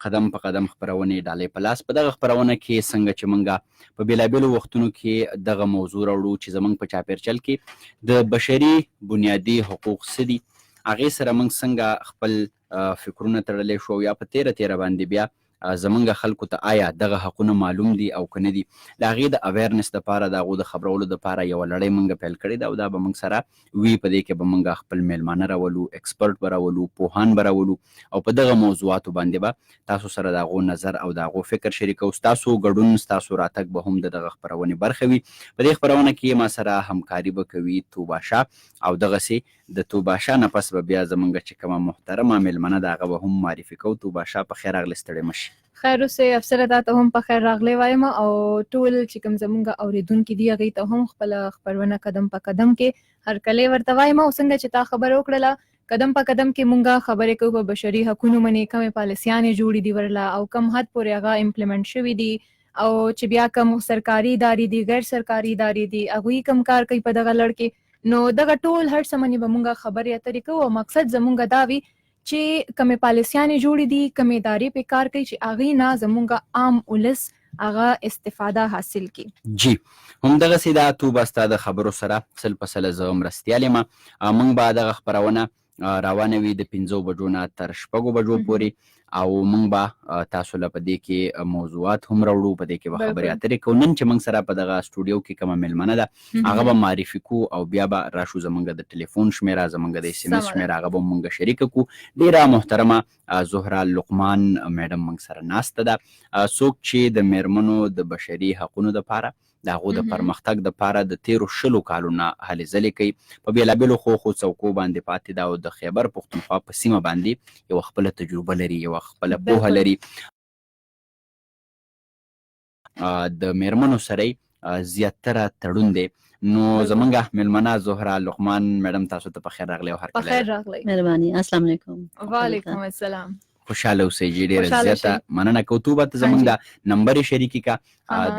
قدم په قدم خپرونې ډالۍ په لاس. په دغه خپرونه کې څنګه چې مونږه په بېلابېلو وختونو کې دغه موضوع راوړو چې زمونږ په چاپېرچل کې د بشري بنیادي حقوق څه دي، هغې سره مونږ څنګه خپل فکرونه تړلی شو او یا په تېره تېره باندې بیا زمونږ خلکو ته آیا دغه حقونه معلوم دي او که نه دي، د هغې د awareness دپاره، د هغو د خبرولو دپاره یوه لړۍ مونږ پیل کړې ده او دا به مونږ سره وي. په دې کې به مونږ خپل میلمانه راولو، expert به راولو، پوهان به راولو او په دغه موضوعاتو باندې به تاسو سره د هغو نظر او د هغو فکر شریکوو. ستاسو ګډون، ستاسو راتګ به هم د دغه خپرونې برخه وي. په دې خپرونه کې ما سره همکاري به کوي توبا شاه او دغسې د توبا شاه نه پس به بیا زمونږ چې کومه محترمه میلمنه ده هغه به هم معرفي کوو. توبا شاه، په خیر راغلې، ستړې مه شې. خیر اوسې افسره، تا ته هم په خیر راغلې وایم او ټول چې کوم زمونږ اوریدونکي دي هغوی ته هم خپله خپرونه قدم په قدم کې هرکلی ورته وایم. او څنګه چې تا خبره وکړله، قدم په قدم کې مونږه خبرې کوو په بشري حقونو باندې، کومې پالیسیانې جوړې دي ورله او کم حد پورې هغه implement شوي دي او چې بیا کوم سرکاري ادارې دي، غیر سرکاري ادارې دي، هغوی کوم کار کوي په دغه لړ کې. نو دغه ټول هر څه باندې به مونږه خبرې اترې کوو او مقصد زمونږ دا وي چې کومې پالیسیانې جوړې دي، کومې ادارې پې کار کوي، چې هغې نه زمونږ عام ولس هغه استفاده حاصل کړي. جی، همدغسې ده توبه، ستا د خبرو سره 100% زه مرستیال یم. موږ به دغه خپرونه روانه وي د 5 بجو نه تر 6 بجو پورې او موږ به تاسو له په دې کې موضوعات هم راوړو، په دې کې به خبرې اترې کوو. نن چې موږ سره په دغه سټوډیو کې کومه میلمنه ده هغه به معرفي کو او بیا به راشو، زمونږ د ټلیفون شمیره، زمونږ د SMS شمیره، هغه به موږ شریک کو. ډیره محترمه زهرا لقمان میډم موږ سره ناسته ده، څوک چې د میرمنو د بشري حقونو دپاره، د هغو د پرمختګ دپاره د تیرو 20 کالو نه هلې ځلې کوي، په بېلابېلو ښو ښو څوکو باندې پاتې ده او د خیبر پښتونخوا په سیمه باندې یوه خپله تجربه لري، یوه خپله پوهه لري، د میرمنو سره زیاتره تړون دی. نو زمونږ میلمنه زهرا لقمان میډم، تاسو ته په خیر راغلی او هرکلی. په خیر راغلی. مهرباني، السلام علیکم. وعلیکم السلام. خوشاله اوسئ جی، ډیره زیاته مننه کوو. تو به زمونږ د نمبر شریک کا،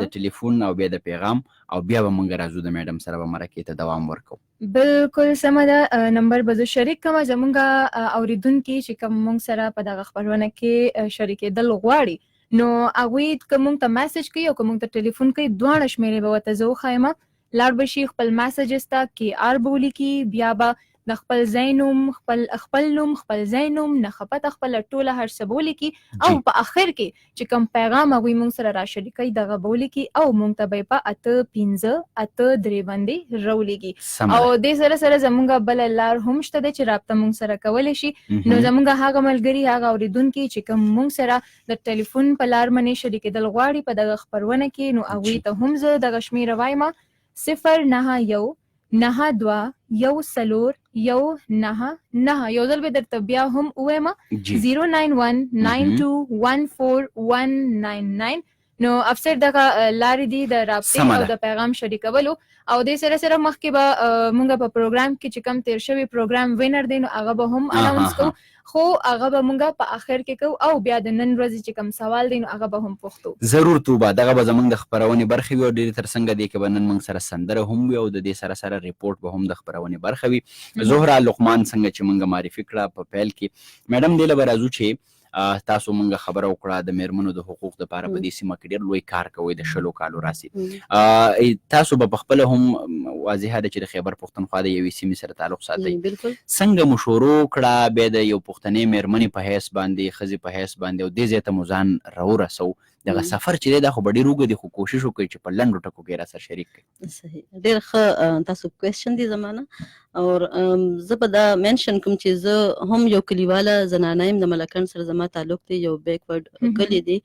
د ټلیفون او بیا د پیغام، او بیا به مونږ راځو د میډم سره به مرکې ته دوام ورکو. بالکل سمه ده، نمبر به زه شریک کوم. زمونږ اوریدونکي چې کوم مونږ سره په دغه خپرونه کې شریکېدل غواړي، نو هغوی که مونږ ته message کوي او که مونږ ته ټلیفون کوي، دواړه شمیرې به ورته زه وښایم. لاړ به شي خپل messages ته، KR به ولیکي، بیا به د خپل ځای نوم، خپل خپل نوم، خپل ځای نوم، نښه، پته خپله ټوله هر څه به ولیکي او په اخر کې چې کوم پیغام هغوی مونږ سره راشریکوي دغه به ولیکي او مونږ ته به یې په 8583 باندې راولیږي. او دې سره سره زمونږ بله لار هم شته ده چې رابطه مونږ سره کولی شي. نو زمونږ هغه ملګري، هغه اورېدونکي چې کوم مونږ سره د ټلیفون په لار باندې شریکېدل غواړي په دغه خپرونه کې، نو هغوی ته هم زه دغه شمېره وایم: 0919214199. یو ځل به درته بیا هم ووایم: 0919214199. نو افسر، دغه لارې دي د رابطې سمه او ده. د پیغام شریکولو. او دې سره سره مخکې به مونږ په پروګرام کې چې کم تیر شوی پروګرام winner دی، نو هغه به هم announce کوو، خو هغه به مونږ په اخر کې کوو او بیا د نن ورځې چې کوم سوال دی، نو هغه به هم پوښتو. ضرور توبه، دغه به زمونږ د خپرونې برخه وي او ډېرې تر څنګه دې کې به نن موږ سره سندره هم وي او د دې سره سره report به هم د خپرونې برخه وي. زهرا لقمان څنګه چې مونږ معرفي کړه په پیل کې میډم، دې له به راځو چې تاسو مونږ خبره وکړه، د میرمنو د حقوق دپاره په دې سیمه کې ډېر لوی کار کوئ د 20 کالو راسي. تاسو به په خپله هم واضحه ده چې د خیبر پښتونخوا د یوې سیمې سره تعلق ساتئ. بالکل. څنګه مو شروع کړه بیا د یو پښتنې میرمنې په حیث باندې، ښځې په حیث باندې، او دې ځای ته مو ځان راورسو؟ دغه سفر چې دی دا خو به ډېر اوږد دی، خو کوشش وکړئ چې په لنډو ټکو کې را سره شریک کړئ. صحیح، ډېر ښه تاسو question دی زمانه او زه به دا mention کوم چې زه هم یو کلیواله زنانه یم، د ملکنډ سره زما تعلق دی، یو backward کلی دی.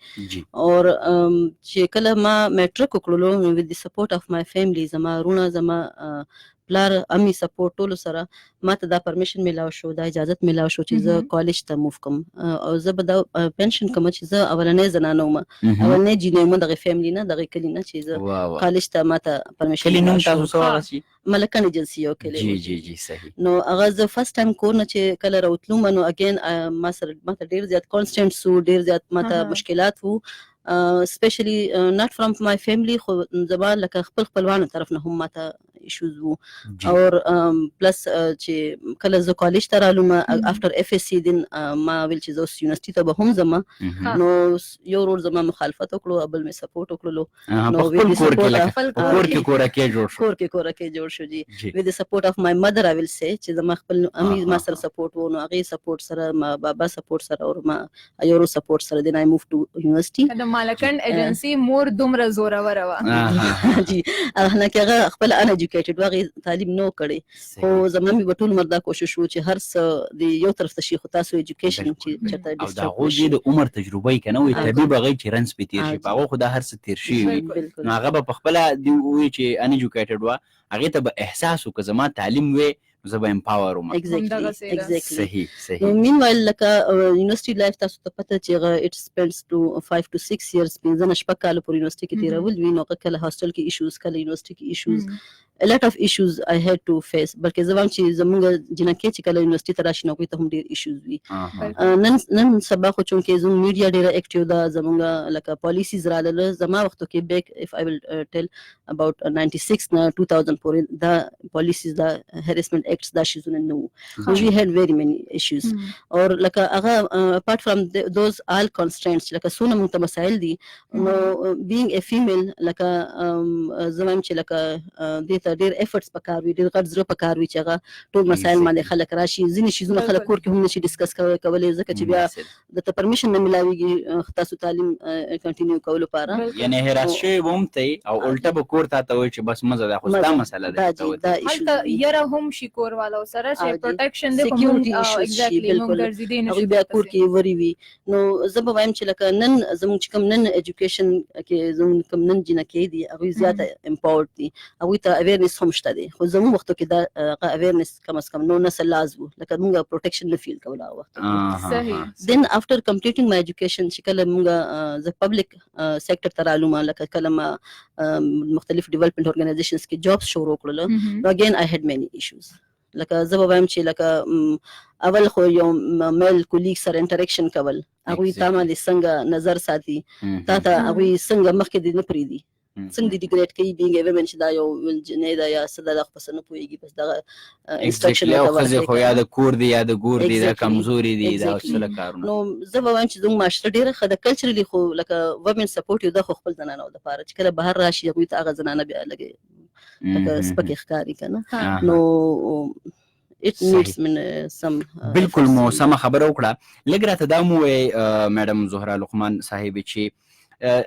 او چې کله ما میټرک وکړلو، with the support of my family، زما وروڼه، زما پلار، امي support ټولو سره ما ته دا permission میلاو شو، دا اجازت میلاو شو چې زه کالج ته move کوم. او زه به دا mention کوم چې زه اولنې زنانه وم، اولنې جینۍ وم دغه family نه، دغه کلی نه چې زه وا وا کالج ته ما ته permission کلی نوم تاسو څه واغستی؟ ملکنډ ایجنسی یو کلی و. جی جی صحیح. نو هغه زه first time کور نه چې کله راوتلم، نو again ما سره ما ته ډیر زیات constraints وو، ډیر زیات ما ته مشکلات وو، especially not from my family، خو زما لکه خپل خپلوانو طرف نه هم ما ته ایشوز وو. او پلس چې کله زه کالج ته رالم، after FSc، then ما ویل چې زه اوس یونیورسټي ته به هم ځم. نو یو ورور زما مخالفت وکړو، بل مې سپورټ وکړلو. نو خپل کور کې، لکه کور کې کور کې جوړ شو. کور کې کور کې جوړ شو جی، with the support of my mother، I will say چې زما خپل امي ما سره سپورټ وو، نو هغه سپورټ سره، ما بابا سپورټ سره او ما یو سپورټ سره، then I move to university. د مالکنډ ایجنسی مور دومره زوروره وه. جی، حالانکه هغه خپل uneducated، وغه تعلیم نو کړی، خو زما می ټول عمر دا کوشش وو چې هر څه د یو طرف ته شي، خو تاسو education چې چرته او دا خو د عمر تجربه یې کنه وي، طبي بغیر چې رنس په تیر شي، هغه خو دا هر څه تیر شي. نو هغه به په خپل دی وی چې uneducated وا، هغه ته به احساس وکړه زما تعلیم وې، زه به empower وم. Exactly. صحیح صحیح. نو meanwhile لکه یونیورسيټي life تاسو ته پته چې هغه it spends to 5 to 6 years، 5 نه 6 کال پر یونیورسيټي کې تیرول وي. نو کله هاستل کې ایشوز، کله یونیورسيټي کې issues، a lot of issues I had to face. بلکې زه وایم چې زمونږ جنکې چې کله یونیورسيټي ته راشي، نو هغوی ته هم ډېر ایشوز وي. نن سبا خو چونکې زموږ میډیا ډېره active ده، زمونږ لکه پالیسیز راغله. زما وختو کې back، if I will tell about 96 نه 2000 پورې، دا پالیسیز، دا harassment acts، دا شیزونه نه وو. We had very many issues. اور لکه هغه apart from those all constraints، لکه څونه مونږ ته مسایل دي، نو being a female، لکه زه وایم چې لکه دې ته ډېر efforts پکار وي، ډېر غټ زړه پکار وي چې هغه ټول مسایل باندې خلک راشي. ځینې شیزونه خلک کور کې هم نشي discuss کولی، ځکه چې بیا د ته permission نه ملاويږي تاسو تعلیم continue کولو لپاره. یعنی harass شوی به هم ته او الټه به کور ته ته وایي چې بس مزه ده، خو ستا مسله ده. هلته یره هم شي کور والو سره چې protection دی، security issues شي، بالکل، هغوی بیا کور کې وری وي. نو زه به وایم چې لکه نن زموږ چې کوم نن education کې زموږ کوم نن جنکې دي، هغوی زیاته empowered دي، هغوی ته awareness هم شته دي. خو زموږ وختو کې دا awareness کم از کم نو نسل لاز وو، لکه موږ protection نه feel کوله هغه وخت. Then after completing my education، چې کله موږ زه public sector ته رالوم، لکه کله ما مختلف development organizations کې jobs شروع کړل، نو again I had many issues. لکه زه به وایم چې لکه اول خو یو male colleague سره interaction کول، هغوی تا باندې څنګه نظر ساتي، تا ته هغوی څنګه مخکې دې نه پرېږدي، څنګه دې degrade کوي being a woman، چې دا یو جنۍ ده یا څه ده، دا خو په څه نه پوهېږي، بس دغه instruction. ورته ښځې خو یا د کور دی یا د ګور دی، دا کمزوري دي، دا څه کارونه. نو زه به وایم چې زموږ معاشره ډېره ښه ده culturally، خو لکه women support یو ده، خو خپل زنانو دپاره چې کله بهر راشي، هغوی ته هغه زنانه بیا لږې لکه سپکې ښکاري که نه. نو it needs من some بالکل، مو سمه خبره وکړه. لږ راته دا مو وایي میډم زهرا لقمان صاحب چې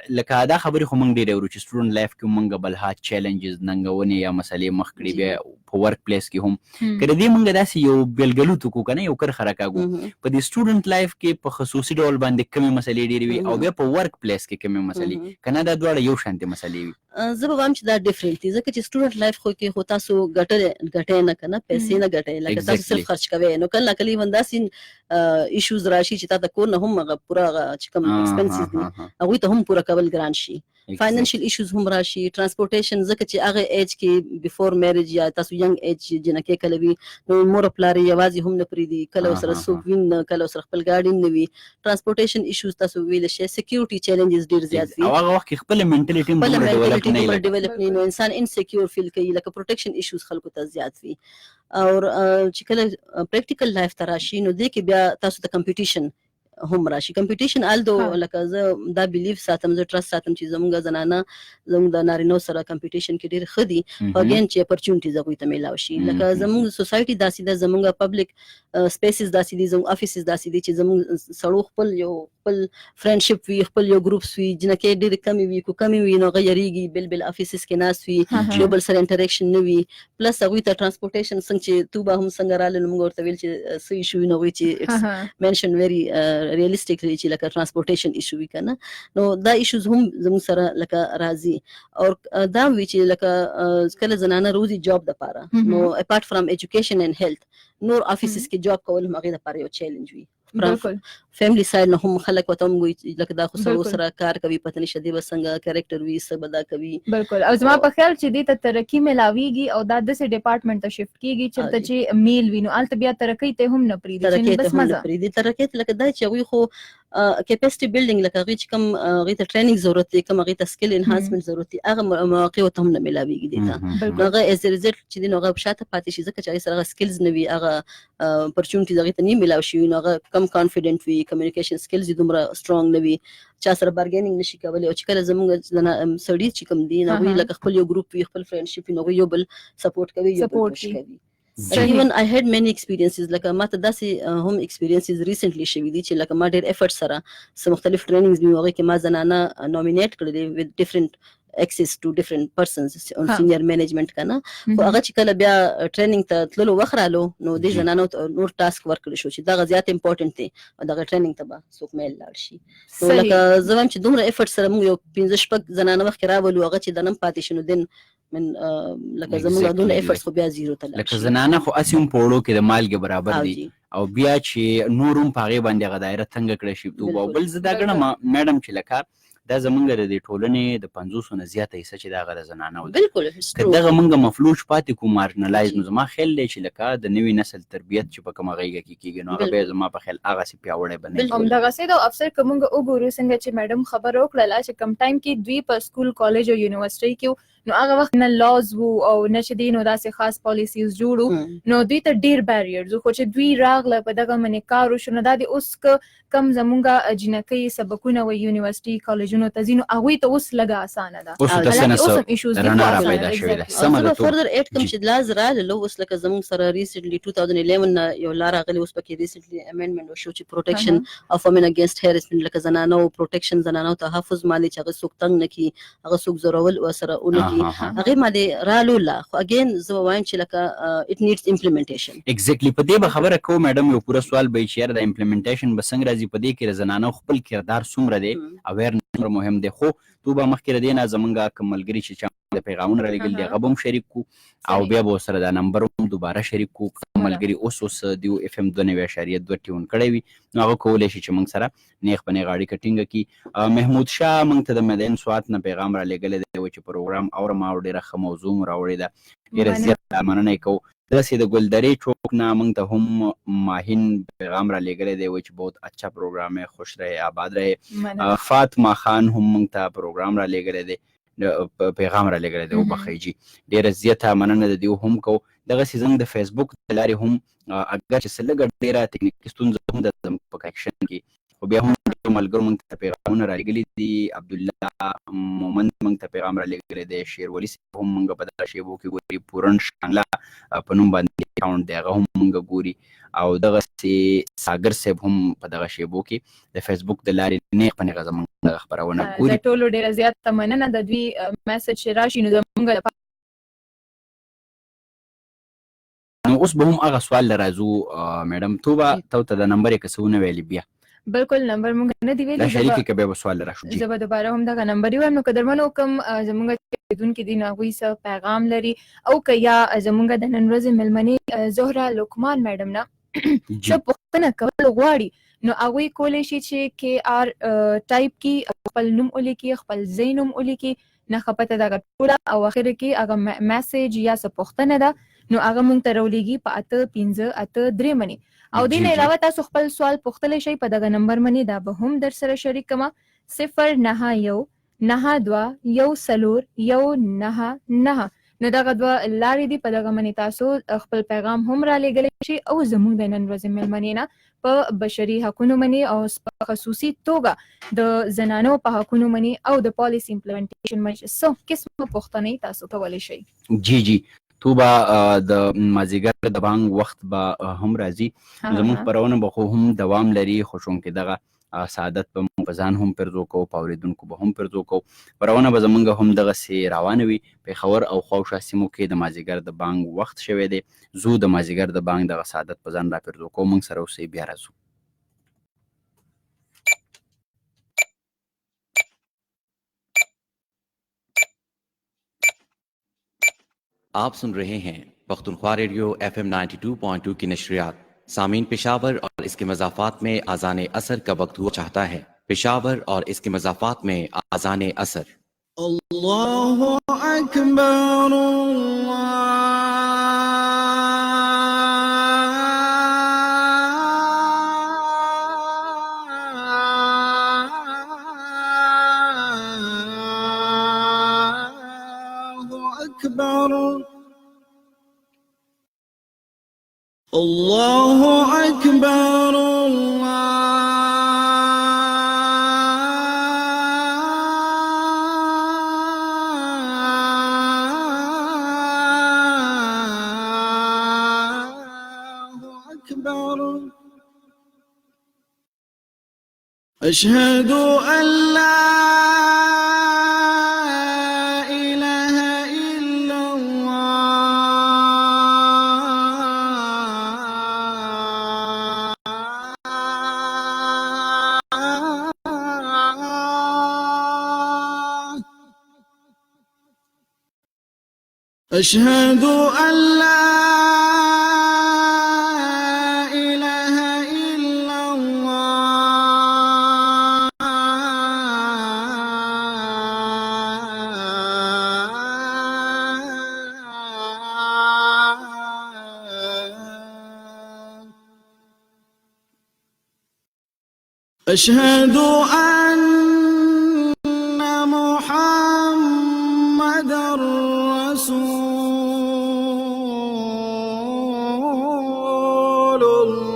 لکه دا خبرې خو مونږ ډېرې اورو چې student life کې مونږ بلها challenges، ننګونې یا مسلې مخ کړي، بیا په work place کې هم. که د دې مونږ داسې یو بېلګلوت وکړو که نه، یو کرښه راکاږو، په دې student life کې په خصوصي ډول باندې کومې مسلې ډېرې وي او بیا په work place کې کومې مسلې، که نه دا دواړه یو شانتې مسلې وي؟ زه به وایم چې دا different دي، ځکه چې student life خو کې خو تاسو ګټه ګټه نه کنه، پیسې نه ګټئ، لکه تاسو صرف خرچ کوئ. نو کله کله even داسې issues راشي چې تا ته کور نه هم هغه پوره هغه چې کوم expenses دي، هغوی ته هم پوره کول ګران شي. Financial issues هم راشي، transportation، ځکه چې هغه age کې before marriage یا تاسو young age جنکې کله وي، نو مور پلار یې یوازې هم نه پرېږدي، کله سره څوک وي نه، کله سره خپل ګاډي نه وي. Transportation issues تاسو ویل شي، security challenges ډیر زیات وي. او هغه وخت کې خپل mentality هم خپل دومره develop mentality نه دومره وي. develop نه، نو انسان insecure feel کوي. لکه protection issues خلکو ته زیات وي. او چې کله practical life ته راشي، نو دې کې بیا تاسو ته competition هم راشي. Competition although لکه زه دا belief ساتم، زه trust ساتم چې زمونږ زنانه زمونږ د نارینو سره competition کې ډېر ښه دي، خو again چې opportunities هغوی ته میلاو شي. لکه زمونږ society داسې ده، زمونږ public spaces داسې دي، زمونږ offices داسې دي چې زمونږ سړو خپل یو خپل friendship وي، خپل یو groups وي، جنکې ډېرې کمې وي. کو کمې وي نو هغه یریږي، بل بل offices کې ناست وي، یو بل سره interaction نه وي. Plus هغوی ته transportation څنګه چې توبه هم څنګه رااله، نو موږ ورته ویل چې څه issue وي، نو هغوی چې it's mention very realistically چې لکه transportation issue وي کنه. نو دا issues هم زموږ سره لکه راځي. او دا وی چې لکه کله زنانه روزي job د پاره، نو apart from education and health، نور offices کې job کول هم هغې دپاره یو challenge وي. Family side نه هم خلک ورته هم وایي چې لکه دا خو سړو سره کار کوي، پته نشته دی به څنګه character وي، څه به دا کوي. بالکل، او زما په خیال چې دې ته ترقي ملاويږي او دا داسې department ته shift کیږي چېرته چې male وي، نو هلته بیا ترقۍ ته هم نه پرېږدي. ترقۍ چې ته بس هم نه مزه پرېږدي. ترقۍ ته لکه دا چې هغوی خو کیپاسټي بلډینګ، لکه هغوی چې کوم هغوی ته ټریننګ ضرورت دی، کوم هغوی ته سکل انهانسمنت ضرورت دی، هغه مواقع ورته هم نه ملاویږي دې ته. نو هغه ایز ریزلټ چې دی، نو هغه شاته پاتې شي، ځکه چې هغې سره هغه سکلز نه وي، هغه اپرچونټیز هغې ته نه ملاو شي. نو هغه کم کانفیډنټ وي، کمیونیکیشن سکلز یې دومره سترونګ نه وي، چا سره بارګینینګ نشي کولی. او چې کله زمونږ سړي چې کوم دي، نو هغوی لکه خپل یو ګروپ وي، خپل فرندشپ وي، نو هغوی یو بل سپورټ کوي، یو بل پوش کوي. Even I had many experiences، لکه ما ته داسې هم experiences recently شوي دي چې لکه ما ډېر effort سره څه مختلف trainings مې هغې کې ما زنانه nominate کړلې with different access to different persons on senior management کنه. خو هغه چې کله بیا training ته تللو وخت رالو، نو دې زنانو ته نور task ورکړل شو چې دغه زیات important دی او دغه training ته به څوک میل لاړ شي. نو لکه زه وایم چې دومره effort سره موږ یو پنځه شپږ زنانه مخکې راولو، هغه چې دنم پاتې شي، نو then من لکه زموږ دونه efforts خو بیا زیرو ته لاړ. لکه زنانه خو هسې هم په اوړو کې د مالګې برابر دي، او بیا چې نور هم په هغې باندې هغه دایره تنګه کړی شي. او بل زه دا ګڼم میډم چې لکه دا زمونږ د دې ټولنې د 50 نه زیاته حصه چې دا هغه د زنانو ده. که دغه مونږ مفلوج پاتې کو، marginalize، نو زما خیال دی چې لکه د نوي نسل تربیت چې په کومه غېږه کې کېږي، نو هغه بیا زما په خیال هغسې پیاوړی به نه وي. همدغسې ده افسر. که مونږ وګورو، څنګه چې میډم خبره وکړله چې کوم ټایم کې دوی په سکول، کالج او یونیورسټۍ کې، نو هغه وخت نه laws وو او نه چې دی نو داسې خاص پالیسیز جوړو، نو دوی ته ډیر barriers. خو چې دوی راغله، په دغه منې کار وشو، نو دا د اوس که کم زمونږ جینکۍ سبقونه وي، یونیورسټي کالجونو ته ځي، نو هغوی ته اوس لږه اسانه ده. اوس ورته څه نه اوس هم issues دي. رڼا را پیدا شوې ده، سمه ده. further add کوم چې laws راللو اوس، لکه زمونږ سره recently 2011 نه یو law راغلی، اوس پکې recently amendment وشو چې Protection of Women Against Harassment، لکه زنانو protection، زنانو تحفظ مالي چې هغه څوک تنګ نه کړي، هغه څوک ضرول ورسره ونه کړي، هغې باندې رالو لا. خو again زه وایم چې لکه it needs implementation. Exactly، په دې به خبره کوو میډم. یو پوره سوال به چې یاره دا implementation به څنګه راځي، په دې کې د زنانو خپل کردار څومره دی، awareness څومره مهم دی. خو تو به مخکې له دې نه زمونږ کوم ملګري چې چا د پیغامونه رالیږل دي، هغه به هم شریک کو او بیا به ورسره دا نمبر هم دوباره شریک کو. کوم ملګري اوس اوس دیو اف ام 92.2 tune کړی وي، نو هغه کولی شي چې موږ سره نیغ په نیغ اړیکه ټینګه کړي. محمود شاه موږ ته د میدان سوات نه پیغام را لېږلی دی چې پروګرام اورم او ډېره ښه موضوع مو راوړې ده، ډېره زیاته مننه یې کوو. داسې د ګلدرې چوک نه موږ ته هم ماهین پیغام را لېږلی دی چې بہت اچھا پروګرام ہے، خوش رہے، آباد رہے. فاطمه خان هم موږ ته پروګرام را لېږلی دی، پیغام را لېږلی دی، وبخښئ جي. ډېره زیاته مننه د دیو هم کوو. دغسې زموږ د فیسبوک د لارې هم اګر چې څه لږه ډېره تکنیکي ستونزه هم ده زموږ په connection کې، خو بیا هم ډېرو ملګرو موږ ته پیغامونه را لېږلي دي. عبدالله مومند موږ ته پیغام را لېږلی دی، شیر ولي صاحب هم موږ په دغه شیبو کې ګوري، پورن شانګله په نوم باندې account دی، هغه هم موږ ګوري، او دغسې ساګر صاحب هم په دغه شیبو کې د فیسبوک د لارې نیغ په نیغه زموږ دغه خپرونه ګوري. د ټولو ډېره زیاته مننه. د دوی message چې راشي، نو زموږ لپاره نو اوس به هم هغه سوال له راځو. میډم توبه، تو ته د نمبر یې که څه ونه ویلې بیا؟ بالکل، نمبر مونږ نه دی ویلي. دا شریکې که بیا به سوال له راشو. زه به دوباره هم دغه نمبر ووایم. نو قدرمنو، کوم زموږ اورېدونکي دي، نو هغوی څه پیغام لري او که یا زموږ د نن ورځې مېلمنې زهره لقمان میډم نه څه پوښتنه کول غواړي، نو هغوی کولی شي چې KR type کړي، خپل نوم ولیکي، خپل ځای نوم ولیکي، نښه پته دغه ټوله، او اخر کې هغه message یا څه پوښتنه ده، نو هغه مونږ ته راولېږي په 8583 منې. او دې نه علاوه تاسو خپل سوال پوښتلی شئ په دغه نمبر منې، دا به هم در سره شریک کړم: 0919214199. نو دغه دوه لارې دي، په دغه منې تاسو خپل پیغام هم را لېږلی شئ او زموږ د نن ورځې مېلمنې نه په بشري حقونو منې او په خصوصي توګه د زنانو په حقونو منې او د پالیسي implementation منې څه قسمه پوښتنې تاسو کولی شئ. جی جی توبه، د مازیګر د بانګ وخت به هم راځي، زموږ خپرونه به خو هم دوام لري، خو چونکې دغه سعادت به موږ په ځان هم پرځو کوو، په اورېدونکو به هم پرځو کوو، خپرونه به زموږ هم دغسې روانه وي. پېښور او خواوشا سیمو کې د مازیګر د بانګ وخت شوی دی، ځو د مازیګر د بانګ دغه سعادت په ځان را پرځو کوو. موږ سره اوسئ، بیا راځو. आप सुन रहे हैं Pakhtunkhwa radio FM 92.2 की नशरियात। सामीन, पेशावर और इसके मजाफात में आजान असर का वक्त हुआ चाहता है। पेशावर और इसके मजाफात में आजान असर। अल्लाहु अकबर। الله اکبر الله اکبر أشهد أن لا إله إلا الله. أشهد أن لا إله إلا الله. أشهد أن محمدا رسول الله.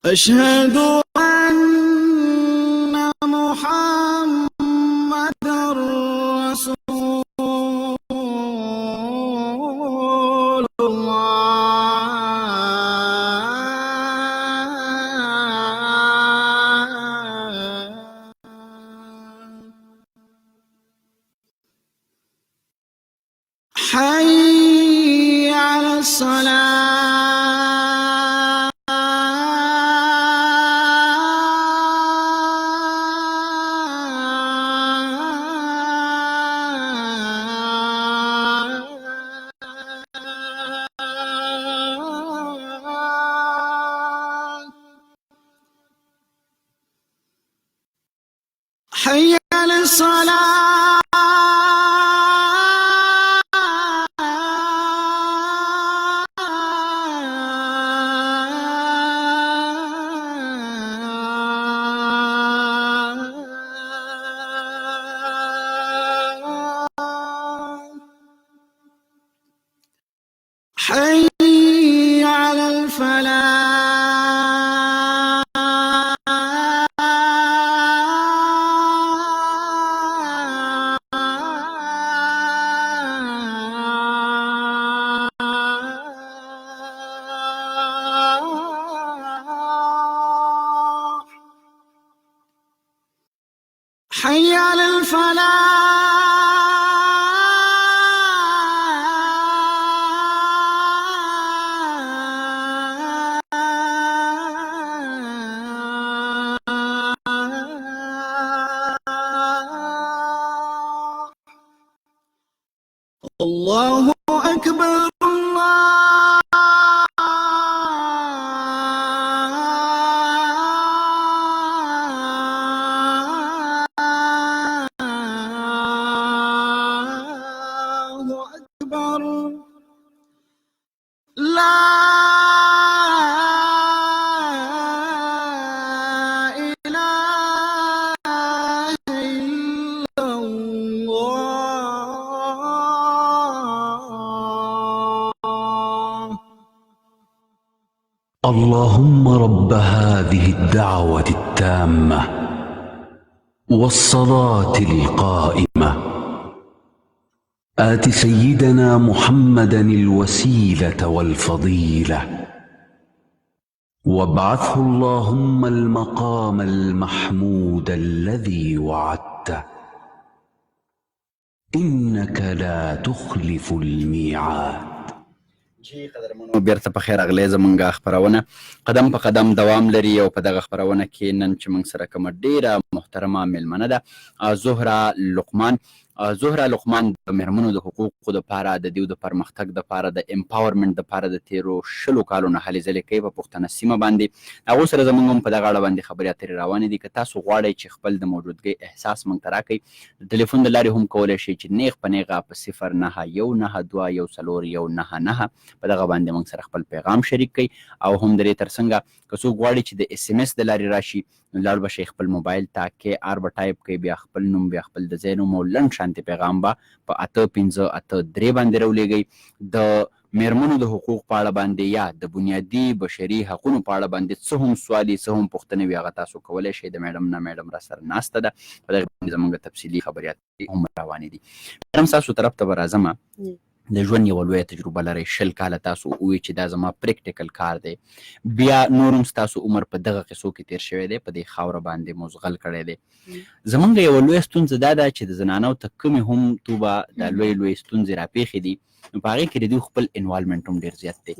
أشهد أن محمدا رسول الله. حي على الصلاة. حي على الصلاة. حي على الفلاح. حي على الفلاح. الله أكبر الله أكبر. لا إله إلا الله. اللهم رب هذه الدعوة التامة والصلاة القائمة، آت سيدنا محمدا الوسيلة والفضيلة، وابعثه اللهم المقام المحمود الذي وعدته، إنك لا تخلف الميعاد. جی قدرمنو، بیرته په خیر راغلی. زمونږ خپرونه قدم په قدم دوام لري او په دغه خپرونه کې نن چې موږ سره کومه ډیره محترمه میلمنه ده، زهره لقمان. زهره لقمان د مېرمنو د حقوقو دپاره، د دیو د پرمختګ دپاره، د امپاورمنټ دپاره د تیرو 20 کالو نه هلې ځلې کوي په پښتنه سیمه باندې. هغو سره زموږ هم په دغه اړه باندې خبرې اترې روانې دي. که تاسو غواړئ چې خپل د موجودګۍ احساس موږ ته راکړئ، د ټلیفون د لارې هم کولی شئ چې نیغ په نیغه په 0919214199 په دغه باندې موږ سره خپل پیغام شریک کړئ. او هم د دې ترڅنګه که څوک غواړي چې د اس ام اس د لارې راشي، نو لاړ به شئ خپل موبایل ته، کې آر به ټایپ کړئ، بیا خپل نوم، بیا خپل د ځای نوم او لنډ شانتې پیغام به په 8583 باندې راولېږئ. د میرمنو د حقوق په اړه باندې یا د بنیادي بشري حقونو په اړه باندې څه هم سوال وي، څه هم پوښتنه وي، هغه تاسو کولی شئ د میډم نه. میډم را سره ناسته ده، په دغه باندې زمونږ تفصیلي خبرې اترې هم روانې دي. میډم، ستاسو طرف ته به راځم. د ژوند یوه لویه تجربه لرئ، 20 کاله تاسو ووی چې دا زما پریکټیکل کار دی. بیا نور هم ستاسو عمر په دغه قصو کې تیر شوی دی، په دې خاوره باندې مو زغل کړی دی. زمونږ یوه لویه ستونزه دا ده چې د زنانو ته کومې هم توبه دا لوی لوی ستونزې راپېښې دي، نو په هغې کې د دوی خپل انوالومنټ هم ډېر زیات دی.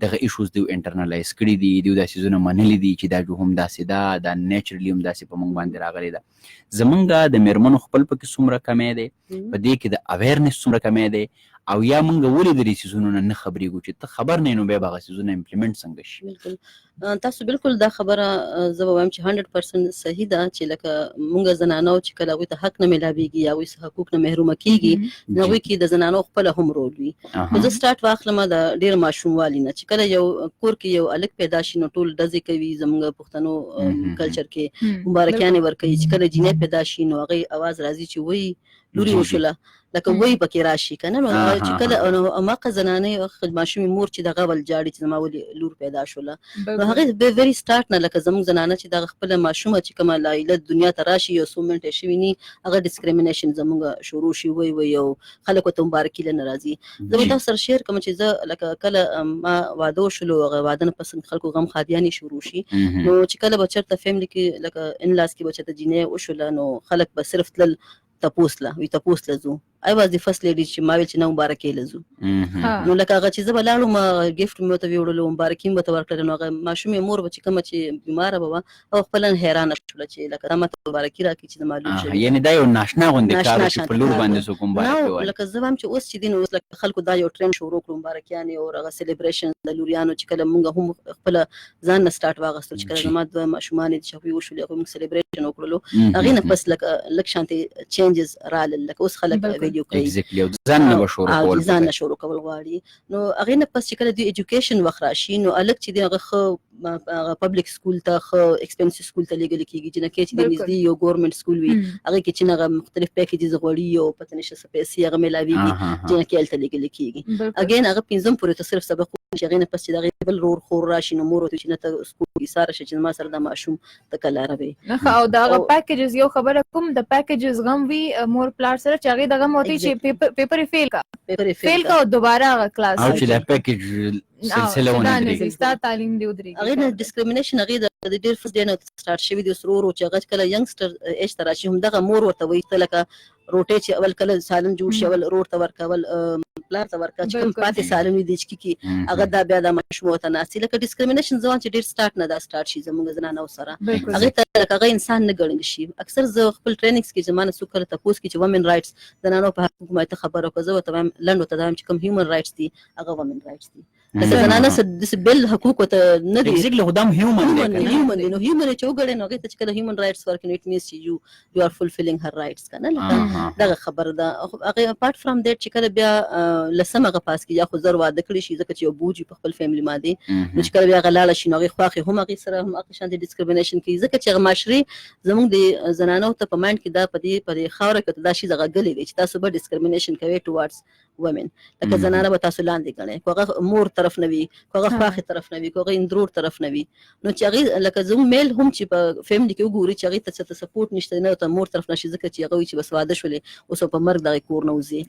دغه ایشوز دوی انټرنلایز کړي دي، دوی دا څیزونه منلي دي چې دا جو هم داسې ده، دا نیچرلی هم داسې په موږ باندې راغلې ده. زمونږ د میرمنو خپل پکې څومره کمی دی، په دې کې د اویرنس څومره کمی دی، او یا مونږ ولې د دې څیزونو نه نه خبرېږو؟ چې ته خبر نه یې نو بیا به هغه څیزونه امپلیمنټ څنګه شي؟ بالکل، تاسو بالکل دا خبره زه به وایم چې 100% صحیح ده چې لکه مونږ زنانو چې کله هغوی ته حق نه میلاویږي یا هغوی څه حقوق نه محرومه کیږي، نو هغوی کې د زنانو خپله هم رول وي. خو زه سټارټ واخلم د ډېر ماشوموالي نه، چې کله یو کور کې یو هلک پیدا شي نو ټول ډزې کوي، زمونږ پښتنو کلچر کې مبارکیانې ورکوي. چې کله جینۍ پیدا شي نو هغې اواز راځي چې وایي لوري وشوله، لکه وای پکې راشي کنه. نو چې کله نو هماغه زنانې ماشومې مور چې دغه ول جاړي چې زما ولې لور پیدا شوله، نو هغه به ویری سٹارټ نه لکه زموږ زنانه چې دغه خپل ماشومه چې کومه لایله دنیا ته راشي یو څو منټه شوي ني، هغه ډسکریمینیشن زموږ شروع شي، وای وای یو خلکو ته مبارکي له ناراضي. زه به تاسو سره شیر کوم چې زه لکه کله ما واده وشولو، هغه واده نه پس خلکو غم خادیانې شروع شي، نو چې کله به چېرته فیملی کې لکه ان لاس کې به چېرته جینۍ وشوله نو خلک به صرف تلل تپوس له وی، تپوس له ځو. I was the first lady چې ما ویل چې نه مبارکي له ځو. نو لکه هغه چې زه به لاړم، ګفټ مې ورته ویوړلو، مبارکي مې ورته ورکړله، نو هغه ماشومې مور به چې کومه چې بیماره به وه او خپله حیرانه شوله چې لکه دا ماته مبارکي راکړي چې زما لور شوې. یعنی دا یو ناشنا غوندې کار و چې په لور باندې څوک مبارکي وایي. لکه زه وایم چې اوس چې دي نو اوس لکه خلکو دا یو ټرند شروع کړو، مبارکیانې او هغه سیلیبریشن د لوریانو، چې کله مونږ هم خپله ځان نه سټارټ واغستل چې کله زما دوه ماشومانې چې هغوی وشولې، هغوی مونږ سیلیبریشن وکړلو، هغې نه پس لکه لږ شانتې چینجز رالل، لکه اوس خلک ویډیو کوي. ایگزیکټلی، او ځان نه به شروع کول، ځان نه شروع کول غواړي. نو هغې نه پس چې کله دوی ایجوکیشن وخت راشي نو هلک چې دی هغه ښه هغه پبلک سکول ته، ښه ایکسپنسیو سکول ته لېږل کېږي، جینکۍ چې د نږدې یو ګورنمنټ سکول وي هغې کې چې هغه مختلف پیکیجز غواړي او پته نشته څه پیسې هغه میلاویږي، جینکۍ هلته لېږل کېږي. اګین هغه پنځم پورې ته صرف سبق، چې هغې نه پس چې د هغې بل ورور خور راشي نو مور ورته چې نه ته سکول کې ایساره شه چې زما سره دا ماشوم ته کله راوي. او د هغه پیکیجز یو خبره کوم، د پیکیجز غم وي مور پلار سره چې هغې د غم ورته چې پیپر فیل کا، فیل کا او دوباره هغه کلاس او چې دا پیکیج سلسله ونه درېږي، ستا تعلیم دی ودرېږي. هغې نه ډسکریمینیشن هغې د ډېر فرست ډے نه سټارټ شوی دی. اوس ورو چې هغه کله ینګسټر ایج ته راشي هم دغه مور ورته وایي ته لکه روټۍ چې اول کله سالن جوړ شي اول ورور ته ورکه، اول پلار ته ورکه، چې کوم پاتې سالن وي د هچکي کې هغه دا بیا د ماشوم ورته ناست. لکه ډسکریمینیشن ځوان چې ډېر سټارټ نه دا سټارټ شي زموږ زنانو سره، هغې ته لکه هغه انسان نه ګڼل شي. اکثر زه خپل ټریننګز کې زما نه څوک کله تپوس کوي چې ومن رایټس زنانو په حقوق ما ته خبره وکړه، زه ورته وایم لنډ ورته وایم چې کوم هیومن رایټس دي هغه ومن رایټس دي. لکه زنانه څه داسې بل حقوق ورته نه دي. ایگزیکټلی، خو دا هم هیومن دی، هیومن دی. نو هیومن چې وګڼې نو هغې ته چې کله هیومن رایټس ورکړي نو اټ مینز چې یو آر فولفیلینګ هر رایټس که نه، لکه دغه خبره ده. هغې اپارټ فرام دیټ چې کله بیا لسم هغه پاس کړي یا خو زر واده کړی شي، ځکه چې یو بوج په خپل فیملی باندې، نو چې کله بیا هغه لاړه شي نو هغې خواښې هم هغې سره هم هغه شان د ډسکریمینیشن کوي، ځکه چې هغه معاشرې زموږ د زنانو ته په مایند کې دا په دې خاوره کې دا شی دغه ګلې دی چې تاسو به ډسکریمینیشن کوئ ټوارډز ومن، لکه زنانه به تاسو لاندې ګڼئ، که هغه مور طرف نه وي، که هغه خواښې طرف نه وي، که هغه اندرور طرف نه وي. نو چې هغې لکه زموږ میل هم چې په فیملی کې وګوري چې هغې ته څه سپورټ نشته، نه ته مور طرف نه شي، ځکه چې هغه وایي چې بس واده شولې اوس په مرګ دغه کور نه وځي.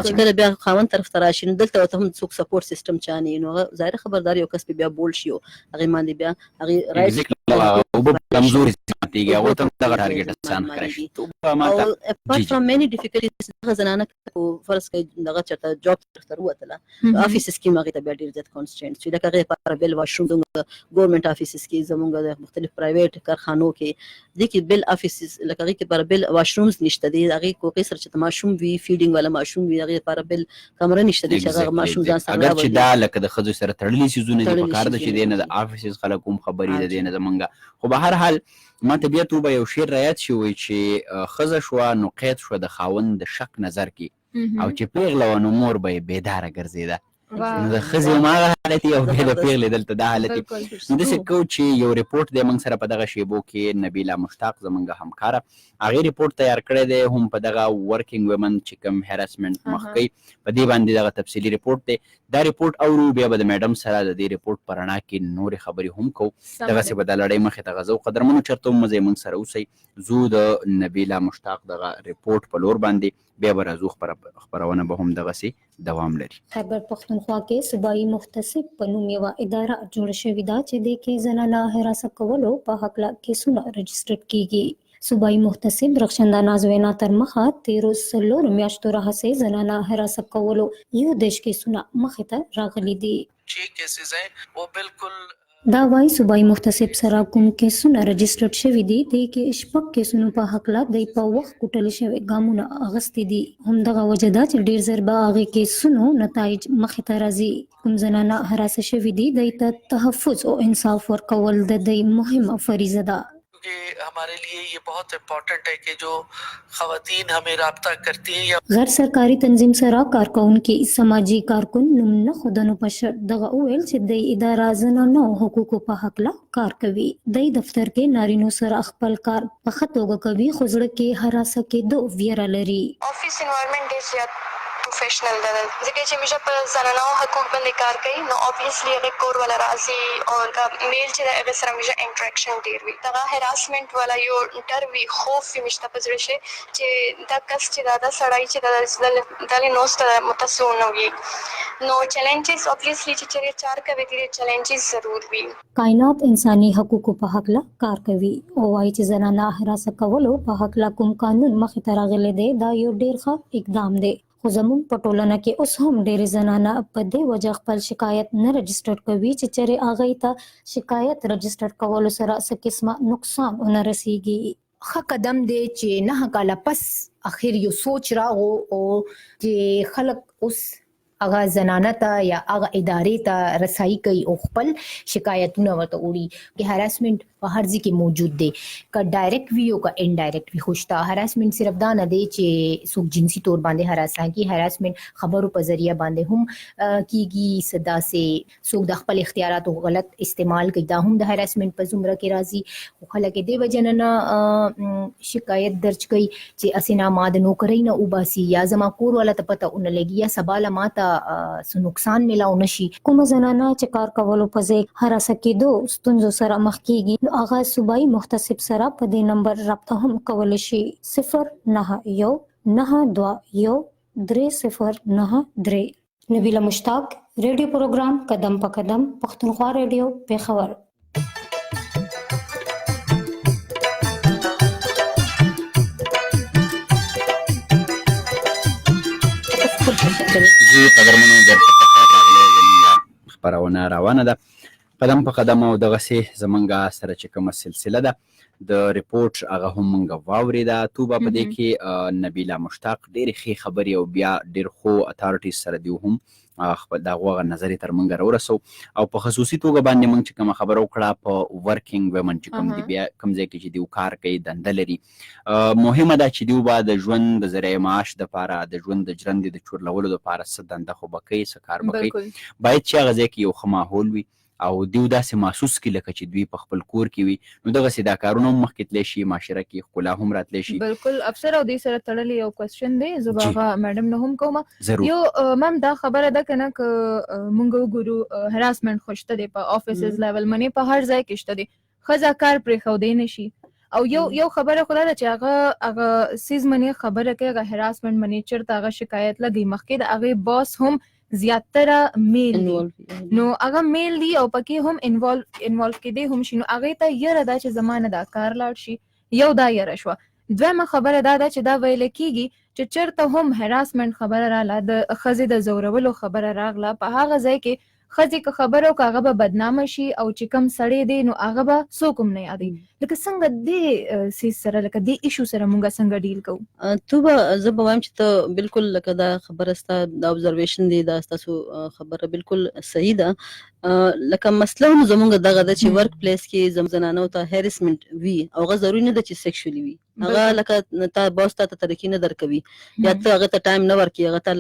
چې کله بیا خاوند طرف ته راشي نو دلته ورته هم څوک سپورټ سیستم چا نه، نو هغه ظاهره خبردار یو کس بیا بولډ شي او هغې باندې بیا هغې رایټ کمزوري ماتېږي، هغو ته هم دغه ټارګټ اسان ښکاره شي. او apart from many difficulties، دغه زنانه فرض کړئ دغه چېرته جاب ته ووتله، افیسز کې هغې ته بیا ډېر زیات constraints وي، لکه هغې لپاره بېل واشروم زموږ ګورنمنټ افیسز کې، زموږ د مختلف private کارخانو کې، دې کې بېل افیسز، لکه هغې کې لپاره بېل واشرومز نشته دی. هغې کوکې سره چې ماشوم وي، feeding والا ماشوم وي، هغې لپاره بېل کمره نشته دی چې هغه ماشوم ځان سره اګر چې دا لکه د ښځو سره تړلي څیزونه دي، پکار ده چې دې نه د افیسز خلک هم خبرې، د دې نه زمونږ. خو به هر حال ما ته بیا توبه یو شعر رایاد شي، وایي چې ښځه شوه نو قید شوه د خاوند د شک نظر کې، او چې پیغله وه نو مور به یې بیداره ګرځېده. نو د ښځې هم هغه حالت او بیا د پیغلې دلته دا حالت. نو داسې کوو چې یو رپورټ دی موږ سره په دغه شیبو کې، نبیله مشتاق زمونږ همکاره هغې رپورټ تیار کړی دی، هم په دغه working women چې کوم harassment مخ کوي په دې باندې دغه تفصیلي رپورټ دی. دا رپورټ اورو، بیا به د میډم سره د دې رپورټ په رڼا کې نورې خبرې هم کوو. دغسې به دا لړۍ مخې ته غځوو. قدرمنو، چېرته هم مه ځئ، موږ سره اوسئ. ځو د نبیله مشتاق دغه رپورټ په لور باندې، بیا به راځو، خپرونه به هم دغسې دوام لري. خیبر پښتونخوا کې صوبایي محتسب په نوم یوه اداره جوړه شوې ده چې دې کې زنانه حراسه کولو په هکله کیسونه رجسټرډ کیږي. صوبایي محتسب رخشنده ناز وینا تر مخه تیرو 4 میاشتو راهسې زنانه حراسه کولو 31 کیسونه مخې ته راغلي دي. 6 کیسز ہیں وہ بالکل دا وایي صوبایي محتسب سره کوم کیسونه رجسټرډ شوي دي، دې کې 6 کیسونو په هکله دی په وخت کوټل شوی ګامونه اخیستي دي. همدغه وجه ده چې ډېر زر به هغې کیسونو نتایج مخې ته راځي. کوم زنانه حراسه شوي دي، دی ته تحفظ او انصاف ورکول د دوی مهمه فریضه ده. کیونکہ ہمارے لیے یہ بہت امپورٹنٹ ہے کہ جو خواتین ہمیں رابطہ کرتی ہیں یا غیر سرکاري تنظیم سره کارکوونکي سماجي کارکن نوم نه ښودنو په شرط دغه وویل چې دی اداره زنانو حقوقو په هکله کار کوي. دی دفتر کې نارینو سره خپل کار په ښه توګه کوي، خو زړه کې حراسه کېدو ویره لري. آفیس انوایرنمنت ډېر زیات پروفیشنل ده، ځکه چې همیشه په زنانو حقوق باندې کار کوي، نو obviously هغه کور والا راځي او میل چې هغه سره همیشه انټریکشن ډېر وي. دغه هراسمنت والا یو ډر وي، خوف وي مشته په زړه شي چې دا کس چې دا سړی چې دا دلې نوسته متاسو نه وي. نو چیلنجز obviously چې چیرې چار کوي دې چیلنجز ضرور وي. کائنات انساني حقوقو په هکله کار کوي او وایي چې زنانه حراسه کولو په هکله کوم قانون مخې ته راغلی دی، دا یو ډېر ښه اقدام دی. خو زموږ په ټولنه کې اوس هم ډېرې زنانه په دې وجه خپل شکایت نه رجسټر کوي چې چېرې هغوی ته شکایت رجسټر کولو سره څه قسمه نقصان ونه رسیږي. ښه قدم دی چې 9 کاله پس اخر یو سوچ راغو او چې خلک اوس هغه زنانه ته یا هغه ادارې ته رسایي کوي او خپل شکایتونه ورته وړي. کې هراسمنت په هر ځای کې موجود دی، که ډایرکټ وي او که انډایرکټ وي. خو شته هراسمنت صرف دا نه دی چې څوک جنسي تور باندې هراسان کی، هراسمنت خبرو په ذریعہ باندې هم کیږي. څه داسې څوک د خپل اختیاراتو غلط استعمال کوي، دا هم د هراسمنت په زمره کې راځي. خو خلک دې وجه نه شکایت درج کوي چې هسې نه ما د نوکرۍ نه وباسي، یا زما کور والا ته پته ونه لګي، یا سبا له ما ته څه نقصان میلاو نه شي. کومه زنانه چې کار کولو په ځای هراسه کېدو ستونزو سره مخ کیږي، نو هغه صوبایي محتسب سره په دې نمبر رابطه هم کولی شي: 0 9 1 9 2 1 3 0 9 3. نبیله مشتاق، ریډیو پروګرام قدم په قدم، پښتونخوا ریډیو، پېښور. جی قدرمنو، بیرته په خیر راغلی. زمونږ خپرونه روانه ده قدم په قدم، او دغسې زمونږ سره چې کومه سلسله ده د رپورټ، هغه هم مونږ واورېده. توبه، په دې کې نبیله مشتاق ډېرې ښې خبرې او بیا ډېر ښو اتارټیز سره دیو هم خپل د هغو هغه نظر یې تر مونږ راورسو. او په خصوصي توګه باندې مونږ چې کومه خبره وکړه په ورکینګ ویمن چې کوم دي، بیا کوم ځای کې چې دیو کار کوي، دنده لري، مهمه ده چې دیو به د ژوند د ذریعه معاش دپاره، د ژوند د ژرندې د چورلولو دپاره څه دنده خو به کوي، څه کار به کوي، باید چې هغه ځای کې یو ښه ماحول وي او دیو داسې محسوس کړي لکه چې دوی په خپل کور کې وي. نو دغسې دا کارونه هم مخکې تللی شي، معاشره کې ښکلا هم راتلی شي. بالکل افسر، او دې سره تړلی یو کوېسچن دی، زه به هغه میډم نه هم کوم. یو میم، دا خبره ده که نه که مونږ وګورو هراسمنت خو شته دی په افیسز لیول منې، په هر ځای کې شته دی، ښځه کار پرېښودی نه شي. او یو خبره خو دا ده چې هغه څیز منې خبره کوي، هغه هراسمنت منې چېرته هغه شکایت لګي مخکې د هغې باس هم زیاتره میل دي، نو هغه میل دي او پکې هم انوالو کېدی هم شي، نو هغې ته یره ده چې زما نه دا کار لاړ شي. یو دا یره شوه. دویمه خبره دا ده چې دا ویل کېږي چې چرته هم هراسمنټ خبره راغله، د ښځې د ځورولو خبره راغله، په هغه ځای کې ښځې که خبره وکړه هغه به بدنامه شي او چې کوم سړی دی نو هغه به څوک هم نه یادوي. لکه څنګه دې څیز سره، لکه دې ایشو سره مونږ څنګه ډیل کوو؟ تو به زه به وایم چې ته بالکل لکه دا خبره ستا دا ابزرویشن دی، دا ستاسو خبره بالکل صحیح ده. لکه مسله هم زمونږ دغه ده چې ورک پلیس کې زموږ زنانو ته هریسمنټ وي، او هغه ضروري نه ده چې سیکشولي وي. هغه لکه تا باس ته ترقي نه درکوي، یا ته هغه ته ټایم نه ورکوي، هغه ته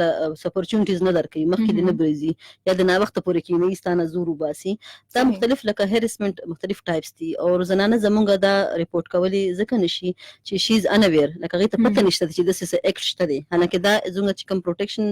اپورچونټیز نه درکوي، مخکې دې نه برېږي، یا د ناوخته پورې کېنوي، ستا نه زور وباسي. دا مختلف لکه هریسمنټ مختلف ټایپس دي، او زنانه زمونږ دا رپورټ کولی ځکه نشي چې شي از انویر، لکه هغې ته پته نشته چې داسې څه اکټ شته دی. حالانکه دا زمونږ چې کوم پروټیکشن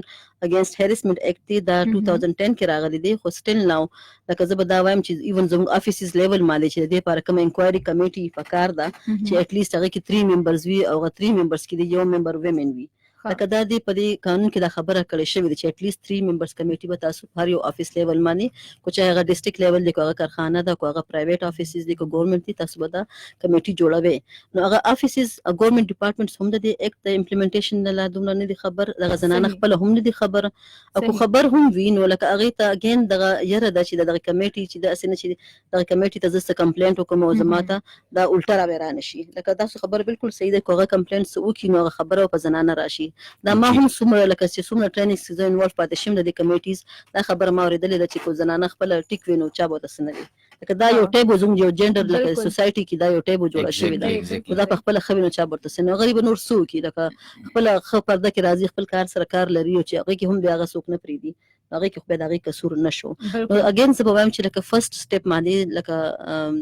اګینسټ هریسمنټ اکټ دی دا 2010 کې راغلی دی، خو سټیل ناو لکه زه به دا وایم چې ایون زموږ افیسز لیول باندې چې د دې لپاره کوم انکوایري کمیټي پکار ده چې اټلیست هغه کې 3 ممبرز وي، او هغه 3 ممبرز کې یو ممبر ویمن وي. لکه دا دی په دې قانون کې دا خبره کړې شوې ده چې اټلیست 3 ممبرز کمیټي به تاسو هر یو افیس لیول باندې، کو چې هغه ډیسټریکټ لیول دی، کو هغه کارخانه ده، کو هغه پرایویټ افیسز دی، کو ګورنمنت دی، تاسو به دا کمیټي جوړوي. نو هغه افیسز ګورنمنت ډپارټمنټس هم د دې اکټ د امپلیمنټیشن نه لا دومره نه دي خبر، دغه زنانه خپله هم نه دي خبر، او کو خبر هم وي نو لکه هغې ته اګین دغه یره ده چې دغه کمیټي چې داسې نه چې دغه کمیټي ته زه څه کمپلینټ وکړم او زما ته دا الټه را نه شي. لکه تاسو خبره بالکل صحیح ده، که هغه کمپلینټ څه وکړي نو هغه خبره په زنانه راشي. دا ما هم څومره لکه چې څومره ټریننګ کې زه انوالو پاتې شم د دې کمیټیز، دا خبره ما اورېدلې ده چې کو زنانه خپله ټیک وي نو چا به ورته څه نه وي. لکه دا یو ټیبو زموږ یو جندر لکه سوسایټي کې دا یو ټیبو جوړه شوې ده، نو دا په خپله ښه وي نو چا به ورته څه نه، غریب نور څه وکړي؟ لکه خپله ښه پرده کې راځي، خپل کار سره کار لري، او چې هغې کې هم بیا هغه څوک نه پرېږدي، هغې کې خو بیا د هغې قصور نه شو. نو اګین زه به وایم چې لکه فرست سټپ باندې لکه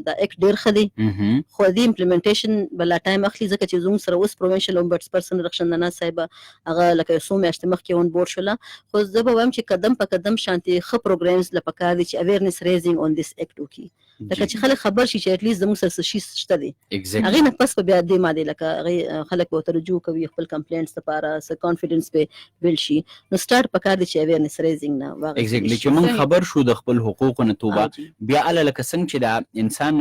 دا اکټ ډېر ښه دی، خو دې امپلیمنټیشن به لا ټایم اخلي، ځکه چې زموږ سره اوس پروینشل اومبډس پرسن رخشنده ناز صاحبه هغه لکه یو څو میاشتې مخکې اون بورډ شوله. خو زه به وایم چې قدم په قدم شانتې ښه پروګرامز له پکار دي چې اویرنس ریزینګ اون دیس اکټ وکړي، لکه چې خلک خبر شي چې اټلیست زموږ سره څه شي شته دی. هغې نه پس به بیا دې مادې لکه هغې خلک به ورته رجوع کوي خپل کمپلینټس لپاره، څه کانفیډنس به بلډ شي. نو سټارټ پکار دی چې اویرنس ریزینګ نه واغستل ایگزیکټلی چې موږ خبر شو د خپل حقوقو نه توبه بیا اله لکه څنګه چې دا انسان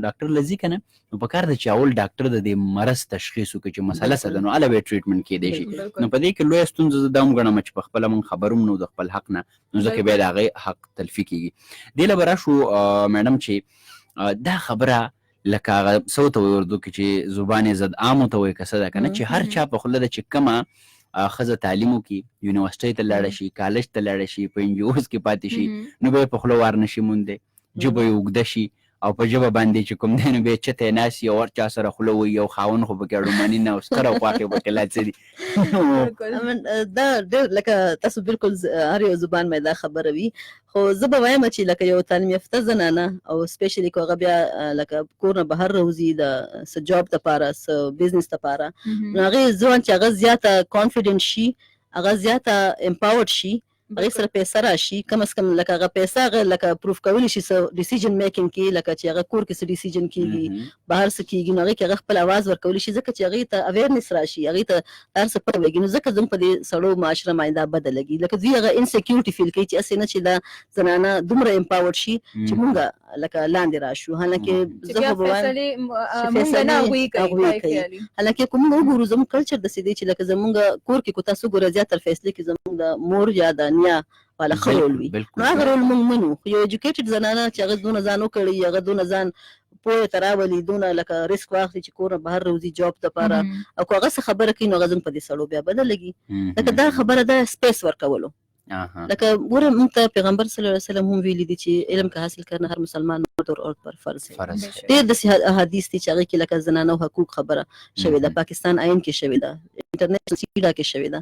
ډاکټر لذي کنه، نو پکار ده چې اول ډاکټر د دې مرض تشخیص وکړي چې مسله څه ده، نو اله به ټریټمنټ کېدای شي. نو په دې کې لویه ستونزه زه دا هم ګڼم چې په خپله موږ خبر هم نو د خپل حق نه، نو ځکه بیا د هغې حق تلفي کېږي. دې له به راشو میډم چې دا خبره لکه هغه څه ورته وایي اردو کې چې زبان زد عامو ته وایي که څه ده که نه، چې هر چا په خوله ده چې کومه ښځه تعلیم وکړي، یونیورسټۍ ته لاړه شي، کالج ته لاړه شي، په این جي اوز کې پاتې شي، نو بیا یې په خوله وار نه شي موندی، ژبه یې اوږده شي، او په ژبه باندې چې کوم دی نو بیا چته یې ناست او هر چا سره خوله وایي، او خاوند خو پکې اړومني نه او ستره خواښې پکې لا څه دي. دا ډېر لکه تاسو بالکل هر یو زبان مې دا خبره وي، خو زه به وایم چې لکه یو تعلیم یافته زنانه او سپیشلی که هغه بیا لکه کور نه بهر راوځي د څه جاب دپاره څه بزنس دپاره، نو هغې ځوان چې هغه زیاته کانفیډنټ شي، هغه زیاته امپاورډ شي، هغې سره پیسه راشي، کم از کم لکه هغه پیسه هغه لکه پروف کولی شي څه ډیسیژن میکینګ کې، لکه چې هغه کور کې څه ډیسیژن کیږي، بهر څه کیږي، نو هغې کې هغه خپل اواز ورکولی شي، ځکه چې هغې ته اویرنس راشي، هغې ته هر څه پته ولګي. نو ځکه زموږ په دې سړو معاشره باندې دا بده لګي، لکه دوی هغه انسیکیورټي فیل کوي چې هسې نه چې دا زنانه دومره امپاورډ شي چې مونږ لکه لاندې راشو. حالانکه زه خو به وایم چې فیصلې هغوی کوي، حالانکه که موږ وګورو زموږ کلچر داسې دی چې لکه زموږ کور کې که تاسو وګورئ زیاتره فیصلې کې زموږ د مور یا د نیا والا ښه رول وي، نو هغه رول موږ منو. خو یو ایجوکیټډ زنانه چې هغه دونه ځان وکړي، هغه دونه ځان پوهې ته راولي، دونه لکه ریسک واخلي چې کور نه بهر راوځي جاب دپاره، او که هغه څه خبره کوي نو هغه زموږ په دې سړو بیا بده لګي. لکه دا خبره ده سپیس ورکولو. لکه ګوره موږ ته پیغمبر صلی الله علیه وسلم هم ویلي دي چې علم کا حاصل کرنا هر مسلمان مرد اور عورت پر فرض ہے. ډېر داسې احادیث دي چې هغې کې لکه زنانو حقوق خبره شوې ده، پاکستان آئین کې شوې ده، انټرنیشنل سیډا کې شوې ده،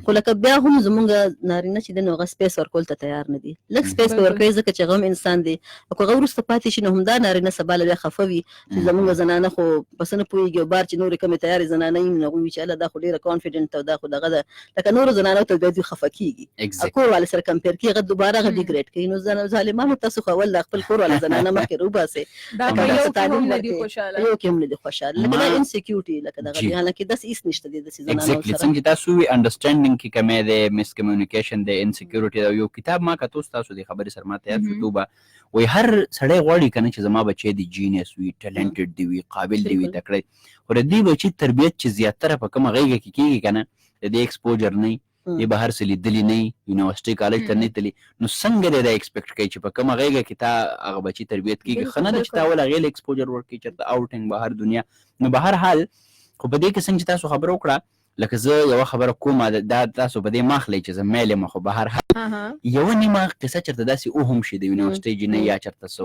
خو لکه بیا هم زمونږ نارینه چې دی نو هغه سپیس ورکول ته تیار نه دي. لږ سپیس به ورکوي ځکه چې هغه هم انسان دی، او که هغه وروسته پاتې شي نو همدا نارینه سبا له بیا خفه وي چې زمونږ زنانه خو په څه نه پوهېږي، او بار چې نورې کمې تیارې زنانه یي نو هغوی وي چې هله دا خو ډېره کانفیډنټ او دا خو دغه ده، لکه نورو زنانو ته بیا دوی خفه کېږي. او کور والے سره کمپیر کوي، هغه دوباره هغه ډیګریډ کوي. نو ظالمانو، تاسو خو اول د خپل کور والا زنانه مخکې روباسئ. دا لکه په یو داسې کې تعلیم هم نه دي ورکړي، خوشاله. یو کې هم نه دي خوشاله، لکه دا انسیکیورټي لکه دغه دی، حالانکه داسې هیڅ نشته دی داسې زنانو ایگزیکټلی سره. څنګه چې تاسو وی، انډرستانډینګ کې کمی دی، مس کمیونیکیشن دی، انسیکیورټي دی. یو کتاب ما کتو، تاسو د خبرې سره ما ته یاد شو. توبه وای، هر سړی غواړي کنه چې زما بچی دی جینیس وي، ټالنټډ دی وي، قابل دی وي، تکړه. خو د دې بچی تربیت چې زیاتره په کومه غېږه کې کېږي کنه، د دې ایکسپوجر نه، دې بهر څه لیدلی نه، یونیورسټي کالج ته نه تللی، نو څنګه دې دا ایکسپیکټ کوي چې په کومه غېږه کې تا هغه بچی تربیت کېږي؟ ښه نه ده چې تا ول هغې له ایکسپوجر ورکړي چېرته آوټینګ، بهر دنیا. نو بهر حال خو په دې کې څنګه چې تاسو خبره وکړه، لکه زه یوه خبره کومه، دا تاسو په دې مه اخلئ چې زه میل یم، خو بهر حال یوه نیمه قصه چېرته داسې وهم شي د یونیورسټۍ جینۍ یا چېرته څه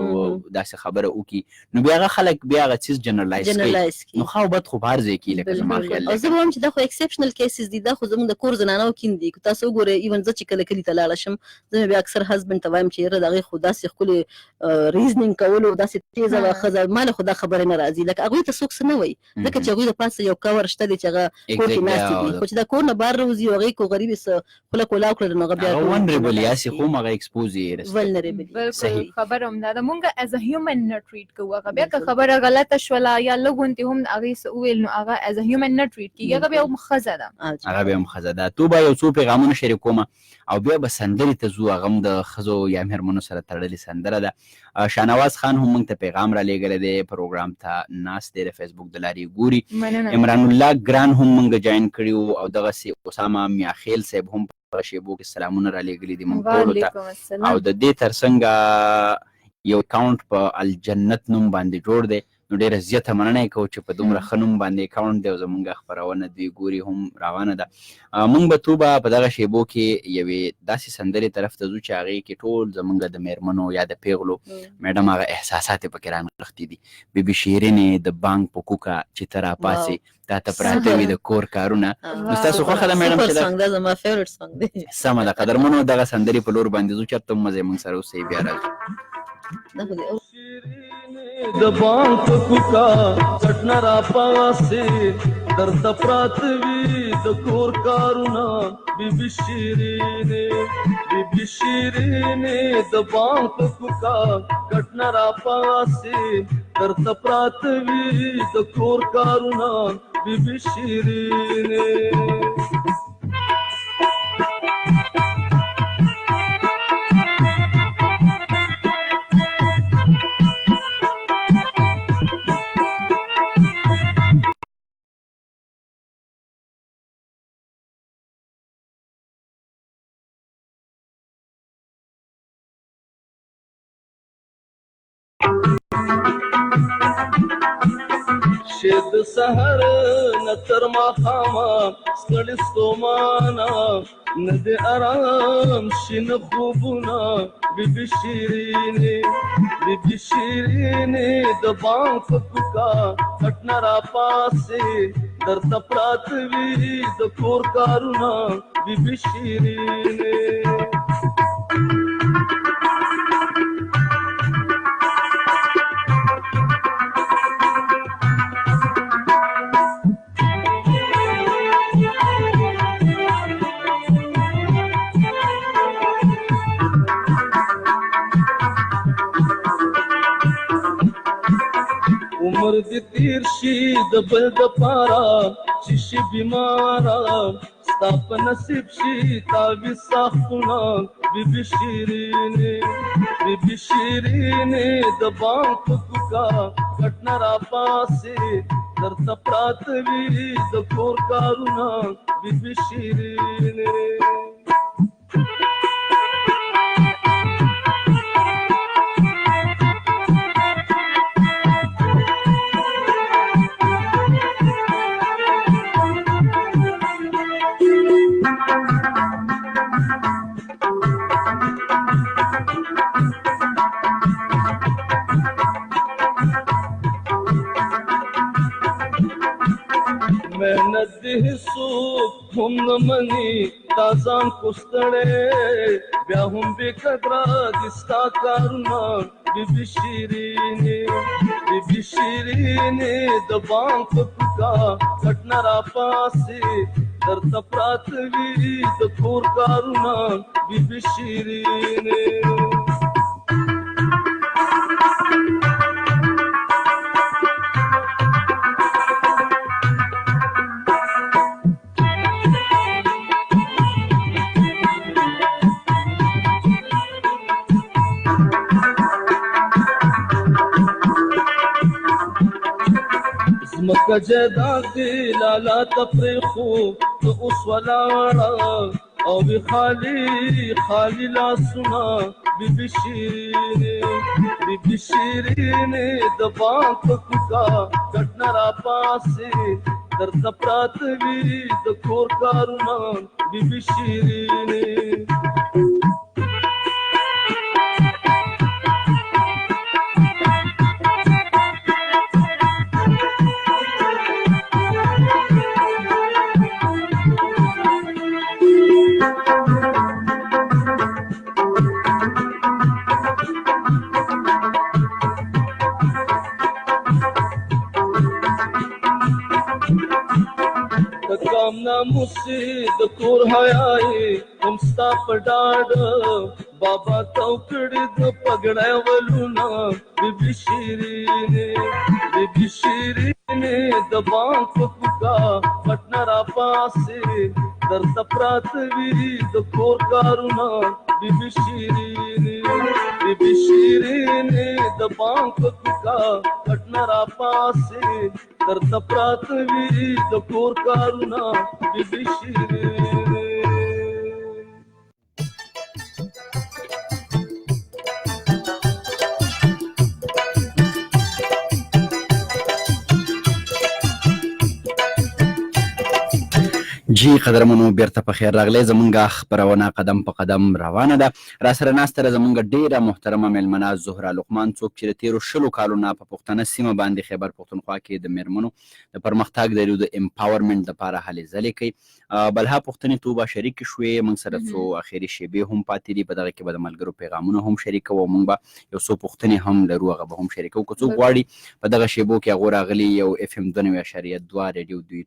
داسې خبره وکړي، نو بیا هغه خلک بیا هغه څیز جنرلایز کوي. جنرلایز نو ښه او بد خو په هر ځای کې، لکه زما خیال او دی. زه به وایم چې دا خو ایکسپشنل کیسز دي، دا خو زموږ د کور زنانو کې نه دي. که تاسو وګورئ، ایون زه چې کله کلي ته لاړه شم، زه مې بیا اکثر هسبند ته وایم چې یاره، د هغې خو داسې ښکلې ریزنینګ کولو، داسې تیزه وه ښځه، ما له خو دا خبرې نه راځي. لکه هغوی ته څوک څه نه وایي، ځکه چې هغوی د پاسه یو کور شته دی چې هغه کور کې ناستې دي. خو چې دا کور نه بهر راوځي او هغې کو غریبې څه خوله کولا وکړله، نو هغه بیا هغه ټول ونریبل یا سي، خو هغه ایکسپوز یې. ولنریبل. بالکل، خبره هم دا ده، مونږ از ا هیومن نه ټریټ کوو. هغه بیا که خبره غلطه شوله یا لږ غونتې هم هغې څه وویل، نو هغه از ا هیومن نه ټریټ کېږي، هغه بیا هم ښځه ده. هغه بیا هم ښځه ده. تو به یو څو پیغامونه شریکومه او بیا به سندرې ته ځو، هغه هم د ښځو یا مېرمنو سره تړلې سندره ده. شانواز خان هم موږ ته پیغام را لېږلی دی، پروګرام ته ناست دی، د فیسبوک د لارې ګوري. مننه. عمران الله ګران هم موږ جاین کړي وو او دغسې اسامه میاخیل صاحب هم په شیبو کې سلامونه را لېږلي دي موږ ټولو ته. وعلیکم السلام. او د دې ترڅنګه یو اکاونټ په الجنت نوم باندې جوړ دی، نو ډېره زیاته مننه یې کوو چې په دومره ښه نوم باندې اکاونټ دی او زمونږ خپرونه دوی ګوري هم روانه ده. موږ به توبه په دغه شیبو کې یوې داسې سندرې طرف ته ځو چې هغې کې ټول زمونږ د میرمنو یا د پیغلو میډم هغه احساسات یې پکې رانغښتي دي. بیبي شیرینې د بانک په کوکه چې ته راپاڅې، تا ته پراته وي د کور کارونه. نو ستاسو خوښه ده میډم سپر چې دا سانګ دا زما فیورټ سانګ دی. سمه ده. قدرمنو، دغه سندرې په لور باندې ځو، چېرته هم مه ځئ، موږ سره اوسئ، بیا راځو. دا خو دې د بانک په کوکا څټنه را پاسې، درته پراته وي د کور کارونه بیبي شیرینې. بیبي شیرینې د بانک په کوکا کټنه را پاسې، درته پراته وي د کور کارونه بیبي شیرینې. چې د سحر نه تر ماښامه ستړي ستومانه، نه دې ارام شي نه خوبونه بیبي شیرینې. بیبي شیرینې د بانک په کوکا کټنه را پاسې، درته پراته وي د کور کارونه بیبي شیرینې. عمر دې تیر شي د بل د پاره چې شي بیماره، ستا په نصیب شي تعویذ ساختونه بیبي شیرینې. بیبي شیرینې د بانک په کوکا کټنه را پاسې، درته پراته وي د کور کارونه بیبي شیرینې. محنت دې هیڅوک هم نه مني، تا ځان کو ستړی بیا هم بې قدره دي ستا کارونه بیبي شیرینې. بیبي شیرینې د بانک په کوکا کټنه را پاسې، درته پراته وي د کور کارونه بیبي شیرینې. ځمکه جایداد دې لالا ته پرېښود، ته اوس ولاړه او وي خالي خالي لاسونه بیبي شیرینې. بیبي شیرینې د بانک په کوکا کټ نه راپاڅې، درته پراته وي د کور کارونه بیبي شیرینې. د کام ناموسي د کور حیاي هم ستا په ډاډ، بابا تو کړي د پګړی ولونه بیبي شیرینې. بیبي شیرینې د بانک په کوکا پټ نه راپاڅې، درته پراته وي د کور کارونه بیبي شیرینې. بیبي شیرینې د بانک په کوکا پټ نه راپاڅې، درته پراته وي د کور کارونه بیبي شیرینې. جی قدرمنو، بیرته په خیر راغلی. زمونږ خپرونه قدم په قدم روانه ده. را سره ناسته ده زمونږ ډیره محترمه میلمنه زهره لقمان، څوک چې د تیرو 20 کالو نه په پښتنه سیمه باندې خیبر پښتونخوا کې د میرمنو د پرمختګ د د امپاورمنټ لپاره هلې ځلې کوي. بلها پوښتنې توبه شریکې شوې، موږ سره څو اخري شیبې هم پاتې دي. په دغه کې به د ملګرو پیغامونه هم شریکوو او موږ به یو څو پوښتنې هم لرو، هغه به هم شریکوو. که څوک غواړي په دغه شیبو کې هغو راغلي یو اف ام 92.2 ریډیو دوی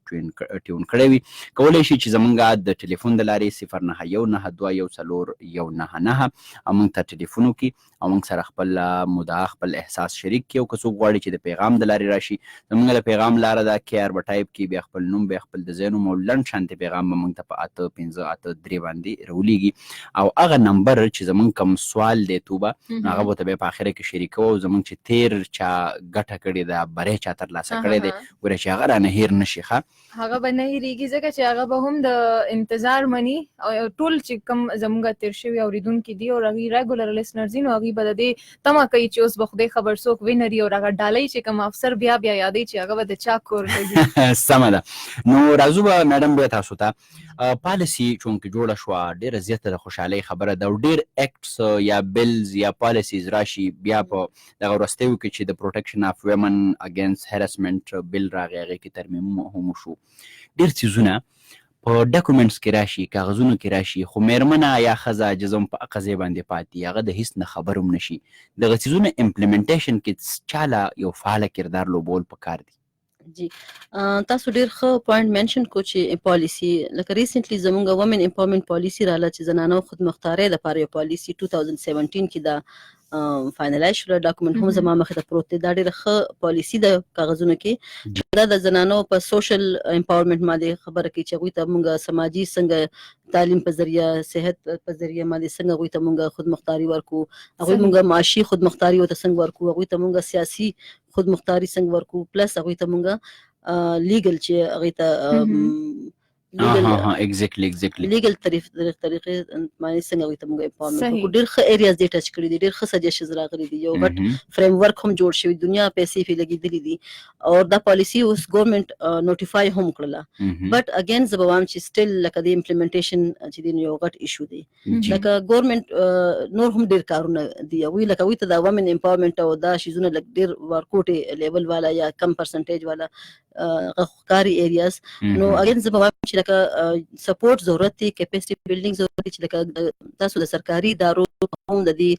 ټیون کړی وي، کولی شي چې زمونږ د ټلیفون د لارې 0919214199 موږ ته ټلیفون وکړي او موږ سره خپل مدعا، خپل احساس شریک کړي. او که څوک غواړي چې د پیغام د لارې راشي، زمونږ د پیغام لاره ده، کې آر به ټایپ کړي، بیا خپل نوم، بیا خپل د ځای نوم او لنډ شانتې پیغام به موږ ته په 8583 باندې راولیږي. او هغه نمبر چې زمونږ کوم سوال دی توبه، هغه به ته بیا په اخره کې شریکوو. او زمونږ چې تیر چا ګټه کړې ده، بری چا ترلاسه کړی دی، ګوره چې هغه رانه هېر نه شي. ښه، هغه به نه هېرېږي، ځکه چې هغه به هم د انتظار مني. او ټول چې کوم زموږ تېر شوي اورېدونکي دي او هغوی ریګولر لیسنرز دي، نو هغوی به د دې تمه کوي چې اوس به خدای خبر څوک وینري او هغه ډالۍ چې کوم افسر بیا بیا یادوي چې هغه به د چا کور ته ځي. سمه ده. نو راځو به میډم بیا تاسو ته. پالیسي چونکې جوړه شوه، ډېره زیاته د خوشحالۍ خبره ده، او ډېر اکټس یا بلز یا پالیسیز راشي. بیا په دغه وروستیو کې چې د پروټیکشن اف ویمن اګینسټ هراسمنټ بل راغی، هغې کې ترمیم هم وشو. ډېر څیزونه په ډاکومنټس کې راشي، کاغذونو کې راشي، خو میرمنه یا ښځه جزم په هغه ځای باندې پاتې، هغه د هیڅ نه خبر هم نشي. دغه څیزونه امپلیمنټیشن کې چاله یو فعاله کردار لوبول پکار دي؟ جی، تاسو ډیر ښه پوینټ منشن کو چې پالیسی، لکه ریسنټلی زمونږ وومن امپاورمنټ پالیسی رااله چې زنانو خودمختارۍ لپاره یو پالیسی 2017 کې دا فاینلایز شوله. ډاکومنټ هم زما مخې ته پروت دی. دا ډیره ښه پالیسی ده کاغذونو کې. دا د زنانو په سوشل امپاورمنټ باندې خبره کوي چې هغوی ته مونږ سماجي څنګه تعلیم په ذریعه، صحت په ذریعه باندې څنګه هغوی ته مونږ خودمختاري ورکو، هغوی مونږ معاشي خودمختاري ورته څنګه ورکو، هغوی ته مونږ سیاسي خودمختاري څنګه ورکو، پلس هغوی ته مونږ لیګل چې هغوی ته لیګل ایگزیکټلی لیګل طریقې باندې څنګه هغوی ته مونږ امپاورمنټ ورکو. ډېر ښه ایریاز دې ټچ کړي دي، ډېر ښه سجیشنز راغلي دي، یو غټ فریم ورک هم جوړ شوی، دنیا پیسې پې لګېدلې دي، او دا پالیسی اوس ګورنمنت نوټیفای هم کړله. بټ اګین زه به وایم چې سټیل لکه د امپلیمنټیشن چې دی یو غټ ایشو دی. لکه ګورنمنت نور هم ډېر کارونه دي هغوی، لکه هغوی ته دا ومن امپاورمنټ او دا شیزونه لږ ډېر ورکوټې لیول والا یا کم پرسنټیج والا هغه ښکاري ایریاز. نو اګین زه به وایم چې لکه سپورټ ضرورت دی، کیپاسټي بلډینګ ضرورت دی، چې لکه تاسو د سرکاري ادارو هم د دې